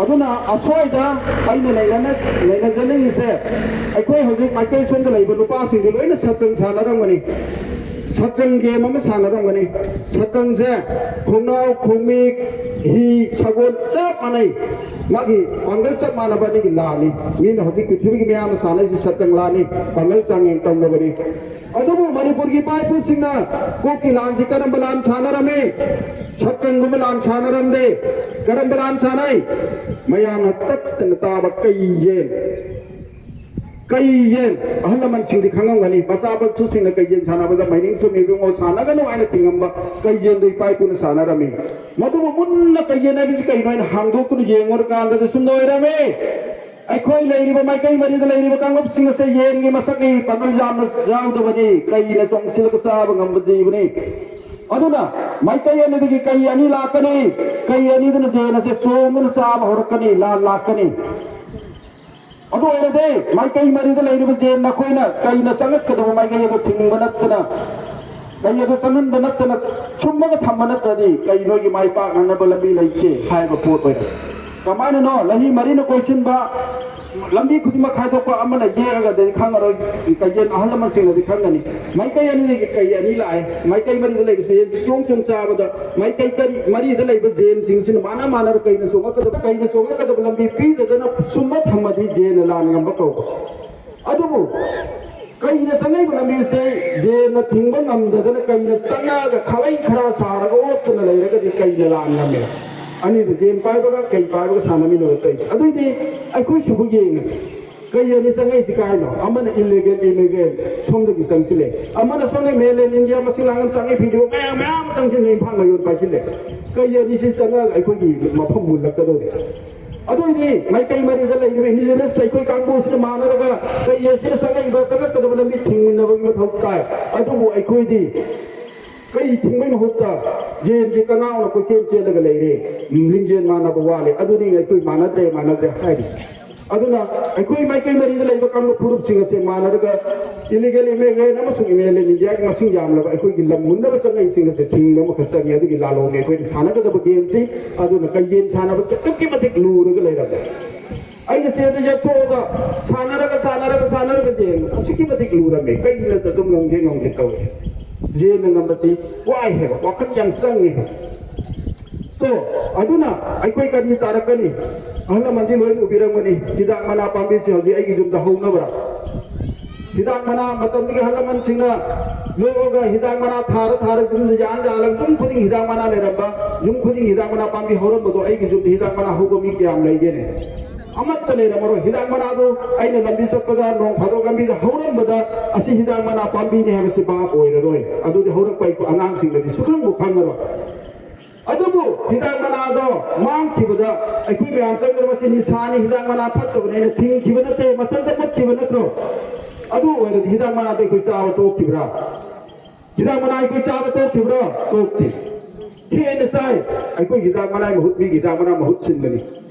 ꯑꯗꯨꯅ ꯑꯁ꯭ꯋꯥꯏꯗ ꯑꯩꯅ ꯅꯩꯅꯅ-, ꯅꯩꯅꯖꯅꯤꯡꯉꯤꯁꯦ, ꯑꯩꯈꯣꯏ ꯍꯧꯖꯤꯛ ꯃꯥꯏꯀꯩ ꯁꯣꯝꯗ ꯂꯩꯕ ꯅꯨꯄꯥꯁꯤꯡꯗꯤ ꯂꯣꯏꯅ ꯁꯠꯀꯪ ꯁꯥꯟꯅꯔꯝꯒꯅꯤ꯫ ꯁꯠꯀꯪ ꯒꯦꯝ ꯑꯃ ꯁꯥꯟꯅꯔꯝꯒꯅꯤ꯫ ꯁꯠꯀꯪꯁꯦ ꯈꯣꯡꯅꯥꯎ, ꯈꯣꯡꯃꯤꯛ, ꯍꯤ, ꯁꯒꯣꯜ ꯆꯞ ꯃꯥꯟꯅꯩ꯫ ꯃꯥꯒꯤ ꯄꯥꯡꯒꯜ ꯆꯞ ꯃꯥꯟꯅꯕ ꯑꯅꯤꯒꯤ ꯂꯥꯟꯅꯤ꯫ ꯃꯤꯅ ꯍꯧꯖꯤꯛ ꯄ꯭ꯔꯤꯊꯤꯕꯤꯒꯤ ꯃꯌꯥꯝꯅ ꯁꯥꯟꯅꯔꯤꯁꯤ ꯁꯠꯀꯪ ꯂꯥꯟꯅꯤ, ꯄꯥꯡꯒꯜ ꯆꯥꯡꯌꯦꯡ ꯇꯧꯅꯕꯅꯤ꯫ ꯑꯗꯨꯕꯨ ꯃꯅꯤꯄꯨꯔꯒꯤ ꯏꯄꯥ ꯏꯄꯨꯁꯤꯡꯅ ꯀꯣꯛꯀꯤ ꯂꯥꯟꯁꯤ ꯀꯔꯝꯕ ꯂꯥꯟ ꯁꯥꯟꯅꯔꯝꯃꯤ? ꯁꯠꯀꯪꯒꯨꯝꯕ ꯂꯥꯟ ꯁꯥꯟꯅꯔꯝꯗꯦ꯫ ꯀꯔꯝꯕ ꯂꯥꯟ ꯁꯥꯟꯅꯩ? ꯃꯌꯥꯝꯅ ꯇꯠꯇꯅ ꯇꯥꯕ ꯀꯩ ꯌꯦꯟ? ꯀꯩ ꯌꯦꯟ, ꯑꯍꯜ ꯂꯃꯟꯁꯤꯡꯗꯤ ꯈꯪꯉꯝꯒꯅꯤ, ꯃꯆꯥ ꯃꯁꯨꯁꯤꯡꯅ ꯀꯩ ꯌꯦꯟ ꯁꯥꯟꯅꯕꯗ ꯃꯥꯏꯅꯤꯡ ꯁꯨꯝ ꯏꯕꯨꯡꯉꯣ ꯁꯥꯟꯅꯒꯅꯨ ꯍꯥꯏꯅ ꯊꯤꯡꯉꯝꯕ ꯀꯩ ꯌꯦꯟꯗꯣ ꯏꯄꯥ ꯏꯄꯨꯅ ꯁꯥꯟꯅꯔꯝꯃꯤ꯫ ꯃꯗꯨꯕꯨ ꯃꯨꯟꯅ ꯀꯩ ꯌꯦꯟ ꯍꯥꯏꯕꯁꯤ ꯀꯩꯅꯣ ꯍꯥꯏꯅ ꯍꯥꯡꯗꯣꯛꯇꯨꯅ ꯌꯦꯡꯉꯨꯔꯀꯥꯟꯗꯗꯤ ꯁꯨꯝ ꯂꯣꯏꯔꯝꯃꯤ꯫ ꯑꯩꯈꯣꯏ ꯂꯩꯔꯤꯕ ꯃꯥꯏꯀꯩ ꯃꯔꯤꯗ ꯂꯩꯔꯤꯕ ꯀꯥꯡꯂꯨꯞꯁꯤꯡ ꯑꯁꯦ ꯌꯦꯟꯒꯤ ꯃꯁꯛꯅꯤ, ꯄꯥꯡꯒꯜ ꯌꯥꯝꯅ ꯌꯥꯎꯗꯕꯅꯤ, ꯀꯩꯅ ꯆꯣꯡꯁꯤꯜꯂꯒ ꯆꯥꯕ ꯉꯝꯕ ꯖꯤꯕꯅꯤ꯫ ꯑꯗꯨꯅ ꯃꯥꯏꯀꯩ ꯑꯅꯤꯗꯒꯤ ꯀꯩ ꯑꯅꯤ ꯂꯥꯛꯀꯅꯤ, ꯀꯩ ꯑꯅꯤꯗꯨꯅ ꯌꯦꯟ ꯑꯁꯦ ꯆꯣꯡꯗꯨꯅ ꯆꯥꯕ ꯍꯧꯔꯛꯀꯅꯤ, ꯂꯥꯟ ꯂꯥꯛꯀꯅꯤ꯫ ꯑꯗꯨ ꯑꯣꯏꯔꯗꯤ ꯃꯥꯏꯀꯩ ꯃꯔꯤꯗ ꯂꯩꯔꯤꯕ ꯖꯦꯟ ꯅꯈꯣꯏꯅ ꯀꯩꯅ ꯆꯪꯉꯛꯀꯗꯕ ꯃꯥꯏꯀꯩ ꯑꯗꯨ ꯊꯤꯡꯕ ꯅꯠꯇꯅ, ꯀꯩ ꯑꯗꯨ ꯆꯪꯍꯟꯕ ꯅꯠꯇꯅ ꯁꯨꯝꯃꯒ ꯊꯝꯕ ꯅꯠꯇ꯭ꯔꯗꯤ ꯀꯩ ꯅꯣꯏꯒꯤ ꯃꯥꯏ ꯄꯥꯛꯅꯅꯕ ꯂꯝꯕꯤ ꯂꯩꯇꯦ ꯍꯥꯏꯕ ꯄꯣꯠ ꯑꯣꯏꯔꯦ꯫ ꯀꯃꯥꯏꯅꯅꯣ ꯂꯝꯕꯤ ꯃꯔꯤꯅ ꯀꯣꯏꯁꯤꯟꯕ, ꯂꯝꯕꯤ ꯈꯨꯗꯤꯡꯃꯛ ꯈꯥꯏꯗꯣꯛꯄ ꯑꯃꯅ ꯌꯦꯛꯑꯒꯗꯤ ꯈꯪꯉꯔꯣꯏ, ꯀꯩ ꯌꯦꯟ ꯑꯍꯜ ꯂꯃꯟꯁꯤꯡꯅꯗꯤ ꯈꯪꯒꯅꯤ꯫ ꯃꯥꯏꯀꯩ ꯑꯅꯤꯗꯒꯤ ꯀꯩ ꯑꯅꯤ ꯂꯥꯛꯑꯦ, ꯃꯥꯏꯀꯩ ꯃꯔꯤꯗ ꯂꯩꯕꯁꯦ ꯌꯦꯟꯁꯤ ꯆꯣꯡ ꯆꯣꯡ ꯆꯥꯕꯗ ꯃꯥꯏꯀꯩ ꯀꯔꯤ ꯃꯔꯤꯗ ꯂꯩꯕ ꯖꯦꯟꯁꯤꯡꯁꯤꯅ ꯃꯥꯅ ꯃꯥꯅ ꯀꯩꯅ ꯆꯣꯡꯉꯛꯀꯗꯕ, ꯀꯩꯅ ꯆꯣꯡꯉꯛꯀꯗꯕ ꯂꯝꯕꯤ ꯄꯤꯗꯗꯅ ꯁꯨꯝꯕ ꯊꯝꯃꯗꯤ ꯖꯦꯟꯅ ꯂꯥꯟ ꯉꯝꯕ ꯀꯧꯕ꯫ ꯑꯗꯨꯕꯨ ꯀꯩꯅ ꯆꯪꯉꯛꯏꯕ ꯂꯝꯕꯤꯁꯦ ꯖꯦꯟꯅ ꯊꯤꯡꯕ ꯉꯝꯗꯗꯅ ꯀꯩꯅ ꯆꯪꯉꯛꯑꯒ ꯈꯥꯕꯩ ꯈꯔ ꯁꯥꯔꯒ ꯑꯣꯠꯇꯅ ꯂꯩꯔꯒꯗꯤ ꯀꯩꯅ ꯂꯥꯟ ꯉꯝꯃꯦ? ꯑꯅꯤꯗꯨ ꯖꯦꯟ ꯄꯥꯏꯕꯒ ꯀꯩ ꯄꯥꯏꯕꯒ ꯁꯥꯟꯅꯃꯤꯟꯅꯕ ꯇꯧꯔꯤꯁꯦ꯫ ꯑꯗꯨꯏꯗꯤ ꯑꯩꯈꯣꯏ ꯁꯤꯕꯨ ꯌꯦꯡꯉꯁꯤ꯫ ꯀꯩ ꯑꯅꯤ ꯆꯪꯉꯛꯏꯁꯤ ꯀꯥꯏꯅꯣ? ꯑꯃꯅ ꯏꯂꯤꯒꯦꯜ ꯏꯃꯤꯒ꯭ꯔꯦꯟ ꯁꯣꯝꯗꯒꯤ ꯆꯪꯁꯤꯜꯂꯦ, ꯑꯃꯅ ꯁꯣꯝꯗ ꯃꯦꯟꯂꯦꯟ ꯏꯟꯗꯤꯌꯥ ꯃꯁꯤꯡ ꯂꯥꯡ ꯆꯪꯉꯤ, ꯚꯤꯗꯤꯑꯣ ꯃꯌꯥꯝ ꯃꯌꯥꯝ ꯆꯪꯁꯤꯟꯅ ꯏꯝꯐꯥꯜ ꯃꯌꯣꯟ ꯄꯥꯏꯁꯤꯜꯂꯦ꯫ ꯀꯩ ꯑꯅꯤꯁꯤ ꯆꯪꯉꯛꯑꯒ ꯑꯩꯈꯣꯏꯒꯤ ꯃꯐꯝ ꯃꯨꯜꯂꯛꯀꯗꯧꯔꯦ꯫ ꯑꯗꯨ ꯑꯣꯏꯗꯤ ꯃꯥꯏꯀꯩ ꯃꯔꯤꯗ ꯂꯩꯔꯤꯕ ꯏꯟꯗꯤꯖꯤꯅꯁ ꯑꯩꯈꯣꯏ ꯀꯥꯡꯕꯨꯁꯤꯅ ꯃꯥꯟꯅꯔꯒ ꯀꯩ ꯑꯁꯤꯗ ꯆꯪꯉꯛꯏꯕ ꯆꯪꯉꯛꯀꯗꯕ ꯂꯝꯕꯤ ꯊꯤꯡꯃꯤꯟꯅꯕꯒꯤ ꯃꯊꯧ ꯇꯥꯏ꯫ ꯑꯗꯨꯕꯨ ꯑꯩꯈꯣꯏꯗꯤ ꯀꯩ ꯊꯤꯡꯕꯒꯤ ꯃꯍꯨꯠꯇ ꯖꯦꯟꯁꯤ ꯀꯅꯥꯎꯅ ꯀꯣꯏꯆꯦꯟ ꯆꯦꯜꯂꯒ ꯂꯩꯔꯦ꯫ ꯂꯤꯡꯖꯦꯜ ꯃꯥꯟꯅꯕ ꯋꯥꯠꯂꯦ꯫ ꯑꯗꯨꯅꯤ ꯑꯩꯈꯣꯏ ꯃꯥꯟꯅꯗ꯭ꯔꯦ ꯃꯥꯟꯅꯗ꯭ꯔꯦ ꯍꯥꯏꯔꯤꯁꯦ꯫ ꯑꯗꯨꯅ ꯑꯩꯈꯣꯏ ꯃꯥꯏꯀꯩ ꯃꯔꯤꯗ ꯂꯩꯕ ꯀꯥꯡꯂꯨꯞ ꯐꯨꯔꯨꯞꯁꯤꯡ ꯑꯁꯦ ꯃꯥꯟꯅꯔꯒ ꯏꯂꯤꯒꯦꯜ ꯏꯃꯤꯒ꯭ꯔꯦꯟ ꯑꯃꯁꯨꯡ ꯏꯃꯦꯂꯦꯟ ꯏꯟꯗꯤꯌꯥꯒꯤ ꯃꯁꯤꯡ ꯌꯥꯝꯂꯕ ꯑꯩꯈꯣꯏꯒꯤ ꯂꯝ ꯃꯨꯟꯅꯕ ꯆꯪꯉꯛꯏꯁꯤꯡ ꯑꯁꯦ ꯊꯤꯡꯕ ꯑꯃꯈꯛ ꯆꯪꯉꯤ꯫ ꯑꯗꯨꯒꯤ ꯂꯥꯂꯣꯡꯅꯤ ꯑꯩꯈꯣꯏꯅ ꯁꯥꯟꯅꯒꯗꯕ ꯒꯦꯝꯁꯤ꯫ ꯑꯗꯨꯅ ꯀꯩꯌꯦꯟ ꯁꯥꯟꯅꯕꯁꯤ ꯑꯗꯨꯛꯀꯤ ꯃꯇꯤꯛ ꯂꯨꯔꯒ ꯂꯩꯔꯝꯃꯦ꯫ ꯑꯩꯅ ꯆꯦꯗ ꯌꯦꯛꯊꯣꯛꯑꯒ ꯁꯥꯟꯅꯔꯒ ꯁꯥꯟꯅꯔꯒ ꯁꯥꯟꯅꯔꯒ ꯌꯦꯡꯕ ꯑꯁꯨꯛꯀꯤ ꯃꯇꯤꯛ ꯂꯨꯔꯝꯃꯦ꯫ ꯀꯩꯒꯤꯅꯣꯗ ꯑꯗꯨꯝ ꯉꯝꯒꯦ ꯉꯝꯒꯦ ꯇꯧꯋꯦ꯫ ꯖꯦꯟꯅ ꯉꯝꯕꯁꯤ ꯋꯥꯏ ꯍꯥꯏꯕ ꯋꯥꯈꯜ ꯌꯥꯝ ꯆꯪꯉꯦ꯫ ꯇꯣ, ꯑꯗꯨꯅ ꯑꯩꯈꯣꯏ ꯀꯔꯤ ꯇꯥꯔꯛꯀꯅꯤ? ꯑꯍꯜ ꯂꯃꯟꯗꯤ ꯂꯣꯏꯅ ꯎꯕꯤꯔꯝꯒꯅꯤ꯫ ꯍꯤꯗꯥꯛ ꯃꯅꯥ ꯄꯥꯝꯕꯤꯁꯤ ꯍꯧꯖꯤꯛ ꯑꯩꯒꯤ ꯌꯨꯝꯗ ꯍꯧꯅꯕ꯭ꯔꯥ? ꯍꯤꯗꯥꯛ ꯃꯅꯥ ꯃꯇꯝꯗꯨꯒꯤ ꯑꯍꯜ ꯂꯃꯟꯁꯤꯡꯅ ꯂꯣꯛꯑꯒ ꯍꯤꯗꯥꯛ ꯃꯅꯥ ꯊꯥꯔ ꯊꯥꯔ ꯌꯨꯝꯗ ꯌꯥꯟ ꯌꯥꯜꯂꯒ ꯌꯨꯝ ꯈꯨꯗꯤꯡ ꯍꯤꯗꯥꯛ ꯃꯅꯥ ꯂꯩꯔꯝꯕ, ꯌꯨꯝ ꯈꯨꯗꯤꯡ ꯍꯤꯗꯥꯛ ꯃꯅꯥ ꯄꯥꯝꯕꯤ ꯍꯧꯔꯝꯕꯗꯣ ꯑꯩꯒꯤ ꯌꯨꯝꯗ ꯍꯤꯗꯥꯛ ꯃꯅꯥ ꯍꯧꯕ ꯃꯤ ꯀꯌꯥꯝ ꯂꯩꯒꯦꯅꯦ? ꯑꯃꯠꯇ ꯂꯩꯔꯝꯃꯔꯣꯏ꯫ ꯍꯤꯗꯥꯛ ꯃꯅꯥꯗꯨ ꯑꯩꯅ ꯂꯝꯕꯤ ꯆꯠꯄꯗ, ꯅꯣꯡ ꯐꯥꯗꯣꯛ ꯂꯝꯕꯤꯗ ꯍꯧꯔꯝꯕꯗ, ꯑꯁꯤ ꯍꯤꯗꯥꯛ ꯃꯅꯥ ꯄꯥꯝꯕꯤꯅꯤ ꯍꯥꯏꯕꯁꯤ ꯚꯥꯞ ꯑꯣꯏꯔꯔꯣꯏ꯫ ꯑꯗꯨꯗꯤ ꯍꯧꯔꯛꯄ ꯑꯉꯥꯡꯁꯤꯡꯗꯗꯤ ꯁꯨꯈꯪꯕꯨ ꯈꯪꯉꯔꯣꯏ꯫ ꯑꯗꯨꯕꯨ ꯍꯤꯗꯥꯛ ꯃꯅꯥꯗꯣ ꯃꯥꯡꯈꯤꯕꯗ ꯑꯩꯈꯣꯏ ꯃꯌꯥꯝ ꯆꯪꯗꯅ ꯃꯁꯤ ꯅꯤꯁꯥꯅꯤ, ꯍꯤꯗꯥꯛ ꯃꯅꯥ ꯐꯠꯇꯕꯅꯤ ꯍꯥꯏꯅ ꯊꯤꯡꯈꯤꯕ ꯅꯠꯇꯦ, ꯃꯊꯟꯇ ꯃꯨꯠꯈꯤꯕ ꯅꯠꯇ꯭ꯔꯣ? ꯑꯗꯨ ꯑꯣꯏꯔꯗꯤ ꯍꯤꯗꯥꯛ ꯃꯅꯥꯗ ꯑꯩꯈꯣꯏ ꯆꯥꯕ ꯇꯣꯛꯈꯤꯕ꯭ꯔꯥ? ꯍꯤꯗꯥꯛ ꯃꯅꯥ ꯑꯩꯈꯣꯏ ꯆꯥꯕ ꯇꯣꯛꯈꯤꯕ꯭ꯔꯥ? ꯇꯣꯛꯇꯦ꯫ ꯍꯦꯟꯅ ꯆꯥꯏ꯫ ꯑꯩꯈꯣꯏ ꯍꯤꯗꯥꯛ ꯃꯅꯥꯒꯤ ꯃꯍꯨꯠ, ꯃꯤꯒꯤ ꯍꯤꯗꯥꯛ ꯃꯅꯥ ꯃꯍꯨꯠ ꯁꯤꯟꯕꯅꯤ꯫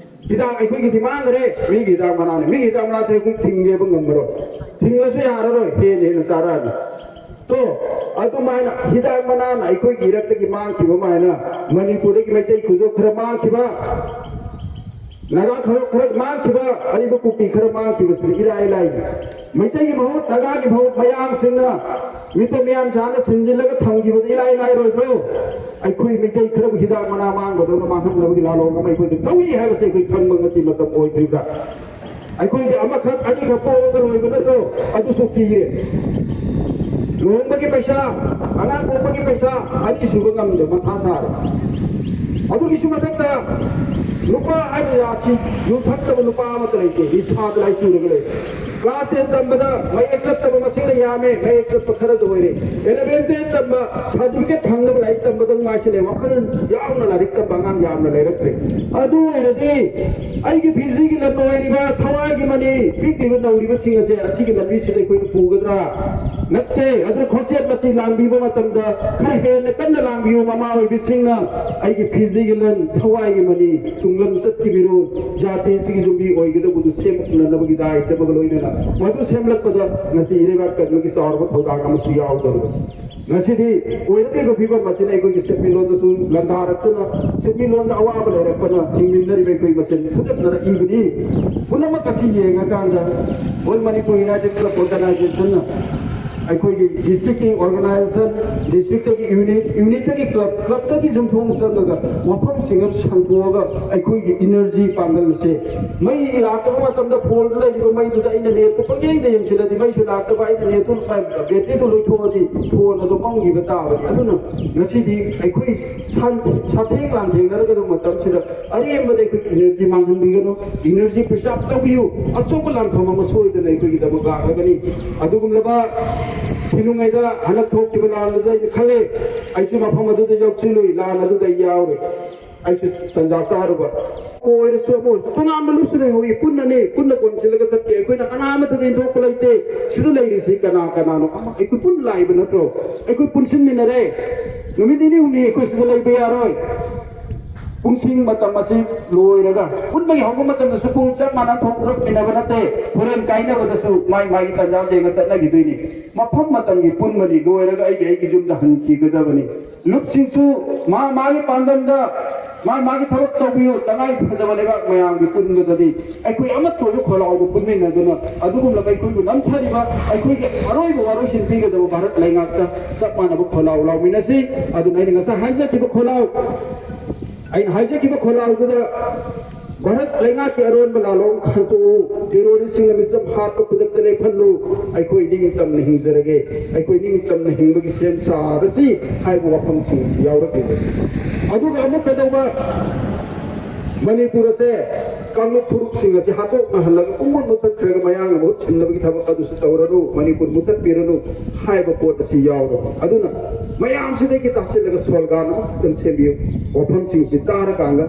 ꯍꯤꯗꯥꯛ ꯑꯩꯈꯣꯏꯒꯤꯗꯤ ꯃꯥꯡꯈ꯭ꯔꯦ, ꯃꯤꯒꯤ ꯍꯤꯗꯥꯛ ꯃꯅꯥꯅꯤ꯫ ꯃꯤꯒꯤ ꯍꯤꯗꯥꯛ ꯃꯅꯥꯁꯦ ꯑꯩꯈꯣꯏ ꯊꯤꯡꯒꯦꯕ ꯉꯝꯃꯔꯣꯏ꯫ ꯊꯤꯡꯂꯁꯨ ꯌꯥꯔꯔꯣꯏ, ꯍꯦꯟꯅ ꯍꯦꯟꯅ ꯆꯥꯔꯛꯑꯅꯤ꯫ ꯇꯣ, ꯑꯗꯨꯃꯥꯏꯅ ꯍꯤꯗꯥꯛ ꯃꯅꯥꯅ ꯑꯩꯈꯣꯏꯒꯤ ꯏꯔꯛꯇꯒꯤ ꯃꯥꯡꯈꯤꯕ ꯃꯥꯏꯅ ꯃꯅꯤꯄꯨꯔꯗꯒꯤ ꯃꯩꯇꯩ ꯈꯨꯟꯖꯣ ꯈꯔ ꯃꯥꯡꯈꯤꯕ, ꯅꯥꯒꯥ ꯈꯔ, ꯈꯔ ꯃꯥꯡꯈꯤꯕ, ꯑꯔꯤꯕ ꯀꯨꯀꯤ ꯈꯔ ꯃꯥꯡꯈꯤꯕꯁꯤꯗꯤ ꯏꯔꯥꯏ ꯂꯥꯏꯅꯤ꯫ ꯃꯩꯇꯩꯒꯤ ꯃꯍꯨꯠ, ꯅꯥꯒꯥꯒꯤ ꯃꯍꯨꯠ, ꯃꯌꯥꯡꯁꯤꯡꯅ ꯃꯤꯇꯣꯞ ꯃꯤꯌꯥꯟ ꯁꯥꯅ ꯁꯤꯟꯖꯤꯜꯂꯒ ꯊꯝꯈꯤꯕꯗꯤ ꯏꯂꯥꯏ ꯂꯥꯏꯔꯣꯏꯗ꯭ꯔꯣ? ꯑꯩꯈꯣꯏ ꯃꯩꯇꯩ ꯈꯔꯕꯨ ꯍꯤꯗꯥꯛ ꯃꯅꯥ ꯃꯥꯡꯕꯗꯧꯅ ꯃꯥꯡꯍꯟꯅꯕꯒꯤ ꯂꯥꯂꯣꯡ ꯑꯃ ꯑꯩꯈꯣꯏꯗ ꯇꯧꯏ ꯍꯥꯏꯕꯁꯤ ꯑꯩꯈꯣꯏ ꯈꯪꯕ ꯉꯁꯤ ꯃꯇꯝ ꯑꯣꯏꯗ꯭ꯔꯤꯕ꯭ꯔꯥ? ꯑꯩꯈꯣꯏꯗꯤ ꯑꯃꯈꯛ ꯑꯅꯤꯈꯛ ꯄꯣꯛꯑꯒ ꯂꯣꯏꯕ ꯅꯠꯇ꯭ꯔꯣ? ꯑꯗꯨꯁꯨ ꯄꯤꯌꯦ꯫ ꯂꯨꯍꯣꯡꯕꯒꯤ ꯄꯩꯁꯥ, ꯑꯉꯥꯡ ꯄꯣꯛꯄꯒꯤ ꯄꯩꯁꯥ, ꯑꯅꯤꯁꯨꯕ ꯉꯝꯗ ꯃꯊꯥ ꯁꯥꯔꯦ꯫ ꯑꯗꯨꯒꯤꯁꯨ ꯃꯊꯛꯇ ꯅꯨꯄꯥ ꯍꯥꯏꯕ ꯖꯥꯠꯁꯤ ꯌꯨ ꯊꯛꯇꯕ ꯅꯨꯄꯥ ꯑꯃꯠꯇ ꯂꯩꯇꯦ, ꯅꯤꯁꯥꯗ ꯂꯥꯏꯆꯨꯔꯒ ꯂꯩ꯫ ꯀ꯭ꯂꯥꯁ ꯇꯦꯟ ꯇꯝꯕꯗ ꯃꯌꯦꯛ ꯆꯠꯇꯕ ꯃꯁꯤꯡꯅ ꯌꯥꯝꯃꯦ, ꯃꯌꯦꯛ ꯆꯠꯄ ꯈꯔꯗ ꯑꯣꯏꯔꯦ꯫ ꯑꯦꯂꯚꯦꯟ ꯇꯨꯌꯦꯜꯞ ꯇꯝꯕ, ꯁꯥꯔꯇꯤꯐꯤꯀꯦꯠ ꯐꯪꯅꯕ ꯂꯥꯏꯔꯤꯛ ꯇꯝꯕꯗ ꯉꯥꯏꯁꯤꯜꯂꯦ, ꯋꯥꯈꯜ ꯌꯥꯎꯅ ꯂꯥꯏꯔꯤꯛ ꯇꯝꯕ ꯑꯉꯥꯡ ꯌꯥꯝꯅ ꯂꯩꯔꯛꯇ꯭ꯔꯦ꯫ ꯑꯗꯨ ꯑꯣꯏꯔꯗꯤ ꯑꯩꯒꯤ ꯐꯤꯖꯤꯒꯤ ꯂꯟ ꯑꯣꯏꯔꯤꯕ ꯊꯋꯥꯏꯒꯤ ꯃꯅꯤ ꯄꯤꯛꯂꯤꯕ ꯅꯧꯔꯤꯕꯁꯤꯡ ꯑꯁꯦ ꯑꯁꯤꯒꯤ ꯂꯝꯕꯤꯁꯤꯗ ꯑꯩꯈꯣꯏꯅ ꯄꯨꯒꯗ꯭ꯔꯥ? ꯅꯠꯇꯦ꯫ ꯑꯗꯨ ꯈꯣꯟꯖꯦꯜ ꯃꯆꯤ ꯂꯥꯡꯕꯤꯕ ꯃꯇꯝꯗ ꯈꯔ ꯍꯦꯟꯅ ꯀꯟꯅ ꯂꯥꯡꯕꯤꯌꯨ, ꯃꯃꯥ ꯑꯣꯏꯕꯤꯁꯤꯡꯅ꯫ ꯑꯩꯒꯤ ꯐꯤꯖꯤꯒꯤ ꯂꯟ ꯊꯋꯥꯏꯒꯤ ꯃꯅꯤ ꯇꯨꯡꯂꯝ ꯆꯠꯈꯤꯕꯤꯔꯣ꯫ ꯖꯥꯇꯤꯁꯤꯒꯤ ꯌꯨꯝꯕꯤ ꯑꯣꯏꯒꯗꯧꯕꯗꯨ ꯁꯦꯝꯂꯛꯅꯅꯕꯒꯤ ꯗꯥꯏꯇꯕꯒ ꯂꯣꯏꯅꯅ ꯃꯗꯨ ꯁꯦꯝꯂꯛꯄꯗ ꯉꯁꯤ ꯏꯔꯩꯕꯥꯛ ꯀꯟꯕꯒꯤ ꯆꯥꯎꯔꯕ ꯊꯧꯗꯥꯡ ꯑꯃꯁꯨ ꯌꯥꯎꯗꯧꯔꯤꯕꯅꯤ꯫ ꯉꯁꯤꯗꯤ ꯑꯣꯏꯔꯛꯂꯤꯕ ꯐꯤꯕꯝ ꯑꯁꯤꯅ ꯑꯩꯈꯣꯏꯒꯤ ꯁꯦꯟꯃꯤꯠꯂꯣꯟꯗꯁꯨ ꯂꯥꯟꯗꯥꯔꯛꯇꯨꯅ, ꯁꯦꯟꯃꯤꯠꯂꯣꯟꯗ ꯑꯋꯥꯕ ꯂꯩꯔꯛꯄꯅ ꯍꯤꯡꯃꯤꯟꯅꯔꯤꯕ ꯑꯩꯈꯣꯏ ꯃꯁꯦꯟ ꯐꯨꯗꯠꯅꯔꯛꯏꯕꯅꯤ꯫ ꯄꯨꯝꯅꯃꯛ ꯑꯁꯤ ꯌꯦꯡꯉꯀꯥꯟꯗ All Manipur United Club Organization-ꯅ ꯑꯩꯈꯣꯏꯒꯤ ꯗꯤꯁꯇ꯭ꯔꯤꯛꯀꯤ ꯑꯣꯔꯒꯅꯥꯏꯖꯦꯁꯟ, ꯗꯤꯁꯇ꯭ꯔꯤꯛꯇꯒꯤ ꯌꯨꯅꯤꯠ, ꯌꯨꯅꯤꯠꯇꯒꯤ ꯀ꯭ꯂꯕ, ꯀ꯭ꯂꯕꯇꯒꯤ ꯌꯨꯝꯊꯣꯡ ꯆꯪꯉꯒ ꯋꯥꯐꯝꯁꯤꯡ ꯑꯗꯨ ꯁꯟꯗꯣꯛꯑꯒ ꯑꯩꯈꯣꯏꯒꯤ ꯏꯅꯔꯖꯤ ꯄꯥꯡꯒꯜꯁꯦ, ꯃꯩ ꯂꯥꯛꯇꯕ ꯃꯇꯝꯗ ꯐꯣꯟꯗ ꯂꯩꯔꯤꯕ ꯃꯩꯗꯨꯗ ꯑꯩꯅ ꯅꯦꯠꯇꯨ ꯄꯪꯌꯦꯡꯗ ꯌꯦꯡꯁꯤꯜꯂꯗꯤ, ꯃꯩꯁꯨ ꯂꯥꯛꯇꯕ, ꯑꯩꯅ ꯅꯦꯠꯇꯨ, ꯕꯦꯇ꯭ꯔꯤꯗꯨ ꯂꯣꯏꯊꯣꯛꯑꯗꯤ ꯐꯣꯟ ꯑꯗꯨ ꯃꯝꯈꯤꯕ ꯇꯥꯕꯅꯤ꯫ ꯑꯗꯨꯅ ꯉꯁꯤꯗꯤ ꯑꯩꯈꯣꯏ ꯁꯥꯟ-, ꯁꯥꯊꯦꯡ ꯂꯥꯟꯊꯦꯡꯅꯔꯒꯗꯕ ꯃꯇꯝꯁꯤꯗ ꯑꯔꯦꯝꯕꯗ ꯑꯩꯈꯣꯏ ꯏꯅꯔꯖꯤ ꯃꯥꯡꯍꯟꯕꯤꯒꯅꯨ꯫ ꯏꯅꯔꯖꯤ ꯄ꯭ꯔꯤꯖꯥꯕ ꯇꯧꯕꯤꯌꯨ꯫ ꯑꯆꯧꯕ ꯂꯥꯟꯐꯝ ꯑꯃ ꯁꯣꯏꯗꯅ ꯑꯩꯈꯣꯏꯒꯤꯗꯃꯛ ꯂꯥꯛꯂꯒꯅꯤ꯫ ꯑꯗꯨꯒꯨꯝꯂꯕ ꯊꯤꯅꯨꯡꯉꯩꯗ ꯍꯟꯗꯛ ꯊꯣꯛꯈꯤꯕ ꯂꯥꯟ ꯑꯗꯨꯗ ꯑꯩꯅ ꯈꯜꯂꯦ, ꯑꯩꯁꯨ ꯃꯐꯝ ꯑꯗꯨꯗ ꯌꯥꯎꯁꯤꯜꯂꯨꯏ, ꯂꯥꯟ ꯑꯗꯨꯗ ꯑꯩ ꯌꯥꯎꯔꯦ꯫ ꯑꯩꯁꯨ ꯇꯟꯖꯥ ꯆꯥꯔꯨꯕ꯫ ꯑꯣꯏꯔꯁꯨ ꯑꯃ ꯑꯣꯏꯔꯁꯨ ꯇꯣꯉꯥꯟꯕ ꯂꯨꯞꯁꯨ ꯂꯩꯍꯧꯏ꯫ ꯄꯨꯟꯅꯅꯦ, ꯄꯨꯟꯅ ꯀꯣꯟꯁꯤꯜꯂꯒ ꯆꯠꯀꯦ꯫ ꯑꯩꯈꯣꯏꯅ ꯀꯅꯥ ꯑꯃꯠꯇ ꯏꯟꯊꯣꯛꯄ ꯂꯩꯇꯦ꯫ ꯁꯤꯗ ꯂꯩꯔꯤꯁꯤ ꯀꯅꯥ ꯀꯅꯥꯅꯣ? ꯑꯃ ꯑꯩꯈꯣꯏ ꯄꯨꯟꯅ ꯂꯥꯛꯏꯕ ꯅꯠꯇ꯭ꯔꯣ? ꯑꯩꯈꯣꯏ ꯄꯨꯟꯁꯤꯟꯃꯤꯟꯅꯔꯦ꯫ ꯅꯨꯃꯤꯠ ꯅꯤꯅꯤ ꯍꯨꯝꯅꯤ ꯑꯩꯈꯣꯏ ꯁꯤꯗ ꯂꯩꯕ ꯌꯥꯔꯣꯏ꯫ ꯄꯨꯡꯁꯤꯡ ꯃꯇꯝ ꯑꯁꯤ ꯂꯣꯏꯔꯒ, ꯄꯨꯟꯕꯒꯤ ꯍꯧꯕ ꯃꯇꯝꯗꯁꯨ ꯄꯨꯡ ꯆꯞ ꯃꯥꯟꯅ ꯊꯣꯛꯂꯛꯃꯤꯟꯅꯕ ꯅꯠꯇꯦ꯫ ꯍꯣꯔꯦꯟ ꯀꯥꯏꯅꯕꯗꯁꯨ ꯃꯥꯏ ꯃꯥꯏꯒꯤ ꯇꯟꯖꯥ ꯌꯦꯡꯉ ꯆꯠꯅꯈꯤꯗꯣꯏꯅꯤ꯫ ꯃꯐꯝ ꯃꯇꯝꯒꯤ ꯄꯨꯟꯕꯅꯤ꯫ ꯂꯣꯏꯔꯒ ꯑꯩꯒꯤ ꯑꯩꯒꯤ ꯌꯨꯝꯗ ꯍꯟꯈꯤꯒꯗꯕꯅꯤ꯫ ꯂꯨꯞꯁꯤꯡꯁꯨ ꯃꯥ ꯃꯥꯒꯤ ꯄꯥꯟꯗꯝꯗ ꯃꯥ ꯃꯥꯒꯤ ꯊꯕꯛ ꯇꯧꯕꯤꯌꯨ꯫ ꯇꯉꯥꯏ ꯐꯗꯕ ꯂꯩꯕꯥꯛ ꯃꯌꯥꯝꯒꯤ ꯄꯨꯟꯕꯗꯗꯤ ꯑꯩꯈꯣꯏ ꯑꯃꯠꯇ ꯑꯣꯏꯕ ꯈꯣꯜꯂꯥꯎꯗ ꯄꯨꯟꯃꯤꯟꯅꯗꯨꯅ ꯑꯗꯨꯒꯨꯝꯂꯕ ꯑꯩꯈꯣꯏꯕꯨ ꯅꯝꯊꯔꯤꯕ, ꯑꯩꯈꯣꯏꯒꯤ ꯑꯔꯣꯏꯕ ꯋꯥꯔꯣꯏꯁꯤꯟ ꯄꯤꯒꯗꯕ ꯚꯥꯔꯠ ꯂꯩꯉꯥꯛꯇ ꯆꯞ ꯃꯥꯟꯅꯕ ꯈꯣꯜꯂꯥꯎ ꯂꯥꯎꯃꯤꯟꯅꯁꯤ꯫ ꯑꯗꯨꯅ ꯑꯩꯅ ꯉꯁꯥꯏ ꯍꯥꯏꯖꯈꯤꯕ ꯈꯣꯜꯂꯥꯎ, ꯑꯩꯅ ꯍꯥꯏꯖꯈꯤꯕ ꯈꯣꯜꯂꯥꯎꯗꯨꯗ ꯚꯥꯔꯠ ꯂꯩꯉꯥꯛꯀꯤ ꯑꯔꯣꯟꯕ ꯂꯥꯂꯣꯡ ꯈꯟꯇꯣꯛꯎ, ꯇꯦꯔꯣꯔꯤꯁꯁꯤꯡꯅ ꯃꯤꯆꯝ ꯍꯥꯠꯄ ꯈꯨꯗꯛꯇ ꯂꯦꯞꯍꯜꯂꯨ, ꯑꯩꯈꯣꯏ ꯅꯤꯡꯇꯝꯅ ꯍꯤꯡꯖꯔꯒꯦ, ꯑꯩꯈꯣꯏ ꯅꯤꯡꯇꯝꯅ ꯍꯤꯡꯕꯒꯤ ꯁꯦꯝ ꯁꯥꯔꯁꯤ ꯍꯥꯏꯕ ꯋꯥꯐꯝꯁꯤꯡ ꯑꯁꯤ ꯌꯥꯎꯔꯛꯂꯤꯕꯅꯤ꯫ ꯑꯗꯨꯒ ꯑꯃꯨꯛ ꯀꯩꯗꯧꯕ? ꯃꯅꯤꯄꯨꯔ ꯑꯁꯦ ꯀꯥꯡꯂꯨꯞ ꯐꯨꯔꯨꯞꯁꯤꯡ ꯑꯁꯤ ꯍꯥꯠꯇꯣꯛꯅꯍꯜꯂꯒ ꯄꯨꯡꯃꯨꯠ ꯃꯨꯠꯊꯠꯈ꯭ꯔꯒ ꯃꯌꯥꯡꯅ ꯃꯍꯨꯠ ꯁꯤꯟꯅꯕꯒꯤ ꯊꯕꯛ ꯑꯗꯨꯁꯨ ꯇꯧꯔꯅꯨ, ꯃꯅꯤꯄꯨꯔ ꯃꯨꯠꯊꯠꯄꯤꯔꯅꯨ ꯍꯥꯏꯕ ꯄꯣꯠ ꯑꯁꯤ ꯌꯥꯎꯔꯣ꯫ ꯑꯗꯨꯅ ꯃꯌꯥꯝꯁꯤꯗꯒꯤ ꯇꯥꯁꯤꯜꯂꯒ ꯁꯣꯔꯒꯥꯟ ꯑꯃꯈꯛꯇꯪ ꯁꯦꯝꯕꯤꯌꯨ꯫ ꯋꯥꯐꯝꯁꯤꯡꯁꯤ ꯇꯥꯔꯀꯥꯟꯗ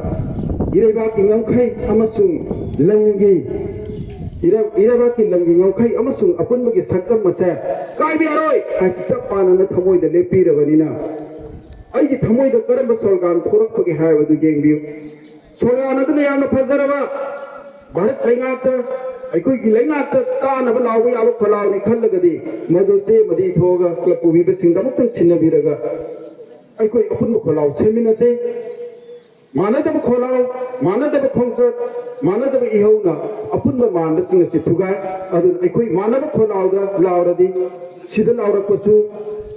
ꯏꯔꯩꯕꯥꯛꯀꯤ ꯉꯝꯈꯩ ꯑꯃꯁꯨꯡ ꯂꯝꯒꯤ ꯏꯔ-, ꯏꯔꯩꯕꯥꯛꯀꯤ ꯂꯝꯒꯤ ꯉꯝꯈꯩ ꯑꯃꯁꯨꯡ ꯑꯄꯨꯟꯕꯒꯤ ꯁꯛꯇꯝ ꯑꯁꯦ ꯀꯥꯏꯕ ꯌꯥꯔꯣꯏ ꯍꯥꯏꯁꯤ ꯆꯞ ꯃꯥꯟꯅꯅ ꯊꯃꯣꯏꯗ ꯂꯦꯞꯄꯤꯔꯕꯅꯤꯅ, ꯑꯩꯒꯤ ꯊꯃꯣꯏꯗ ꯀꯔꯝꯕ ꯁꯣꯔꯒꯥꯟ ꯊꯣꯛꯂꯛꯄꯒꯦ ꯍꯥꯏꯕꯗꯨ ꯌꯦꯡꯕꯤꯌꯨ꯫ ꯁꯣꯔꯒꯥꯟ ꯑꯗꯨꯅ ꯌꯥꯝꯅ ꯐꯖꯔꯕ ꯚꯥꯔꯠ ꯂꯩꯉꯥꯛꯇ, ꯑꯩꯈꯣꯏꯒꯤ ꯂꯩꯉꯥꯛꯇ ꯀꯥꯟꯅꯕ ꯂꯥꯎꯕ ꯌꯥꯕ ꯈꯣꯜꯂꯥꯎꯅꯤ ꯈꯜꯂꯒꯗꯤ, ꯃꯗꯨ ꯆꯦ ꯑꯃꯗ ꯏꯊꯣꯛꯑꯒ ꯀ꯭ꯂꯕ ꯄꯨꯕꯤꯕꯁꯤꯡꯗ ꯑꯃꯨꯛꯇꯪ ꯁꯤꯟꯅꯕꯤꯔꯒ ꯑꯩꯈꯣꯏ ꯑꯄꯨꯟꯕ ꯈꯣꯜꯂꯥꯎ ꯁꯦꯝꯃꯤꯟꯅꯁꯤ꯫ ꯃꯥꯟꯅꯗꯕ ꯈꯣꯜꯂꯥꯎ, ꯃꯥꯟꯅꯗꯕ ꯈꯣꯡꯆꯠ, ꯃꯥꯟꯅꯗꯕ ꯏꯍꯧꯅ ꯑꯄꯨꯟꯕ ꯃꯥꯟꯕꯁꯤꯡ ꯑꯁꯤ ꯊꯨꯒꯥꯏ꯫ ꯑꯗꯨꯅ ꯑꯩꯈꯣꯏ ꯃꯥꯟꯅꯕ ꯈꯣꯜꯂꯥꯎꯗ ꯂꯥꯎꯔꯗꯤ ꯁꯤꯗ ꯂꯥꯎꯔꯛꯄꯁꯨ,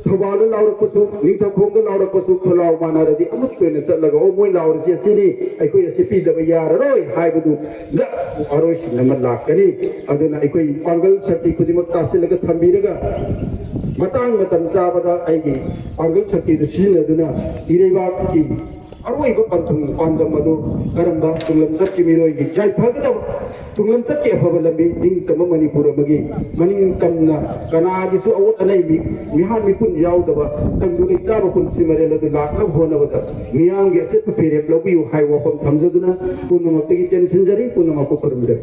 ꯊꯧꯕꯥꯜꯗ ꯂꯥꯎꯔꯛꯄꯁꯨ, ꯅꯤꯡꯊꯧꯈꯣꯡꯗ ꯂꯥꯎꯔꯛꯄꯁꯨ, ꯈꯣꯜꯂꯥꯎ ꯃꯥꯟꯅꯔꯗꯤ ꯑꯃꯠꯇ ꯑꯣꯏꯅ ꯆꯠꯂꯒ, "ꯑꯣ, ꯃꯣꯏ ꯂꯥꯎꯔꯤꯁꯤ ꯑꯁꯤꯅꯤ, ꯑꯩꯈꯣꯏ ꯑꯁꯤ ꯄꯤꯗꯕ ꯌꯥꯔꯔꯣꯏ" ꯍꯥꯏꯕꯗꯨ ꯑꯔꯣꯏꯁꯤꯟ ꯑꯃ ꯂꯥꯛꯀꯅꯤ꯫ ꯑꯗꯨꯅ ꯑꯩꯈꯣꯏ ꯄꯥꯡꯒꯜ ꯁꯛꯇꯤ ꯈꯨꯗꯤꯡꯃꯛ ꯇꯥꯁꯤꯜꯂꯒ ꯊꯝꯕꯤꯔꯒ, ꯃꯇꯥꯡ ꯃꯇꯝ ꯆꯥꯕꯗ ꯑꯩꯒꯤ ꯄꯥꯡꯒꯜ ꯁꯛꯇꯤꯗꯨ ꯁꯤꯖꯤꯟꯅꯗꯨꯅ ꯏꯔꯩꯕꯥꯛꯀꯤ ꯑꯔꯣꯏꯕ ꯄꯟꯊꯨꯡ ꯄꯥꯟꯗꯝ ꯑꯗꯨ ꯀꯔꯝꯕ ꯇꯨꯡꯂꯝꯆꯠꯀꯤ ꯃꯤꯑꯣꯏꯒꯤ ꯌꯥꯏꯐꯒꯗꯕ ꯇꯨꯡꯂꯝꯆꯠꯀꯤ ꯑꯐꯕ ꯂꯝꯕꯤ, ꯅꯤꯡꯇꯝꯕ ꯃꯅꯤꯄꯨꯔ ꯑꯃꯒꯤ ꯃꯅꯤꯡ ꯇꯝꯅ ꯀꯅꯥꯒꯤꯁꯨ ꯑꯋꯣꯠ ꯑꯅꯩ ꯃꯤ-, ꯃꯤꯍꯥꯠ ꯃꯤꯄꯨꯟ ꯌꯥꯎꯗꯕ ꯇꯪꯗꯨ ꯂꯩꯇꯥꯕ ꯄꯨꯟꯁꯤ ꯃꯔꯦꯜ ꯑꯗꯨ ꯂꯥꯛꯅꯕ ꯍꯣꯠꯅꯕꯗ ꯃꯤꯌꯥꯝꯒꯤ ꯑꯆꯦꯠꯄ ꯐꯤꯔꯦꯞ ꯂꯧꯕꯤꯌꯨ ꯍꯥꯏꯕ ꯋꯥꯐꯝ ꯊꯝꯖꯗꯨꯅ ꯄꯨꯝꯅꯃꯛꯇꯒꯤ ꯇꯦꯟꯁꯤꯟꯖꯔꯤ꯫ ꯄꯨꯝꯅꯃꯛꯄꯨ ꯈꯨꯔꯨꯝꯖꯔꯤ꯫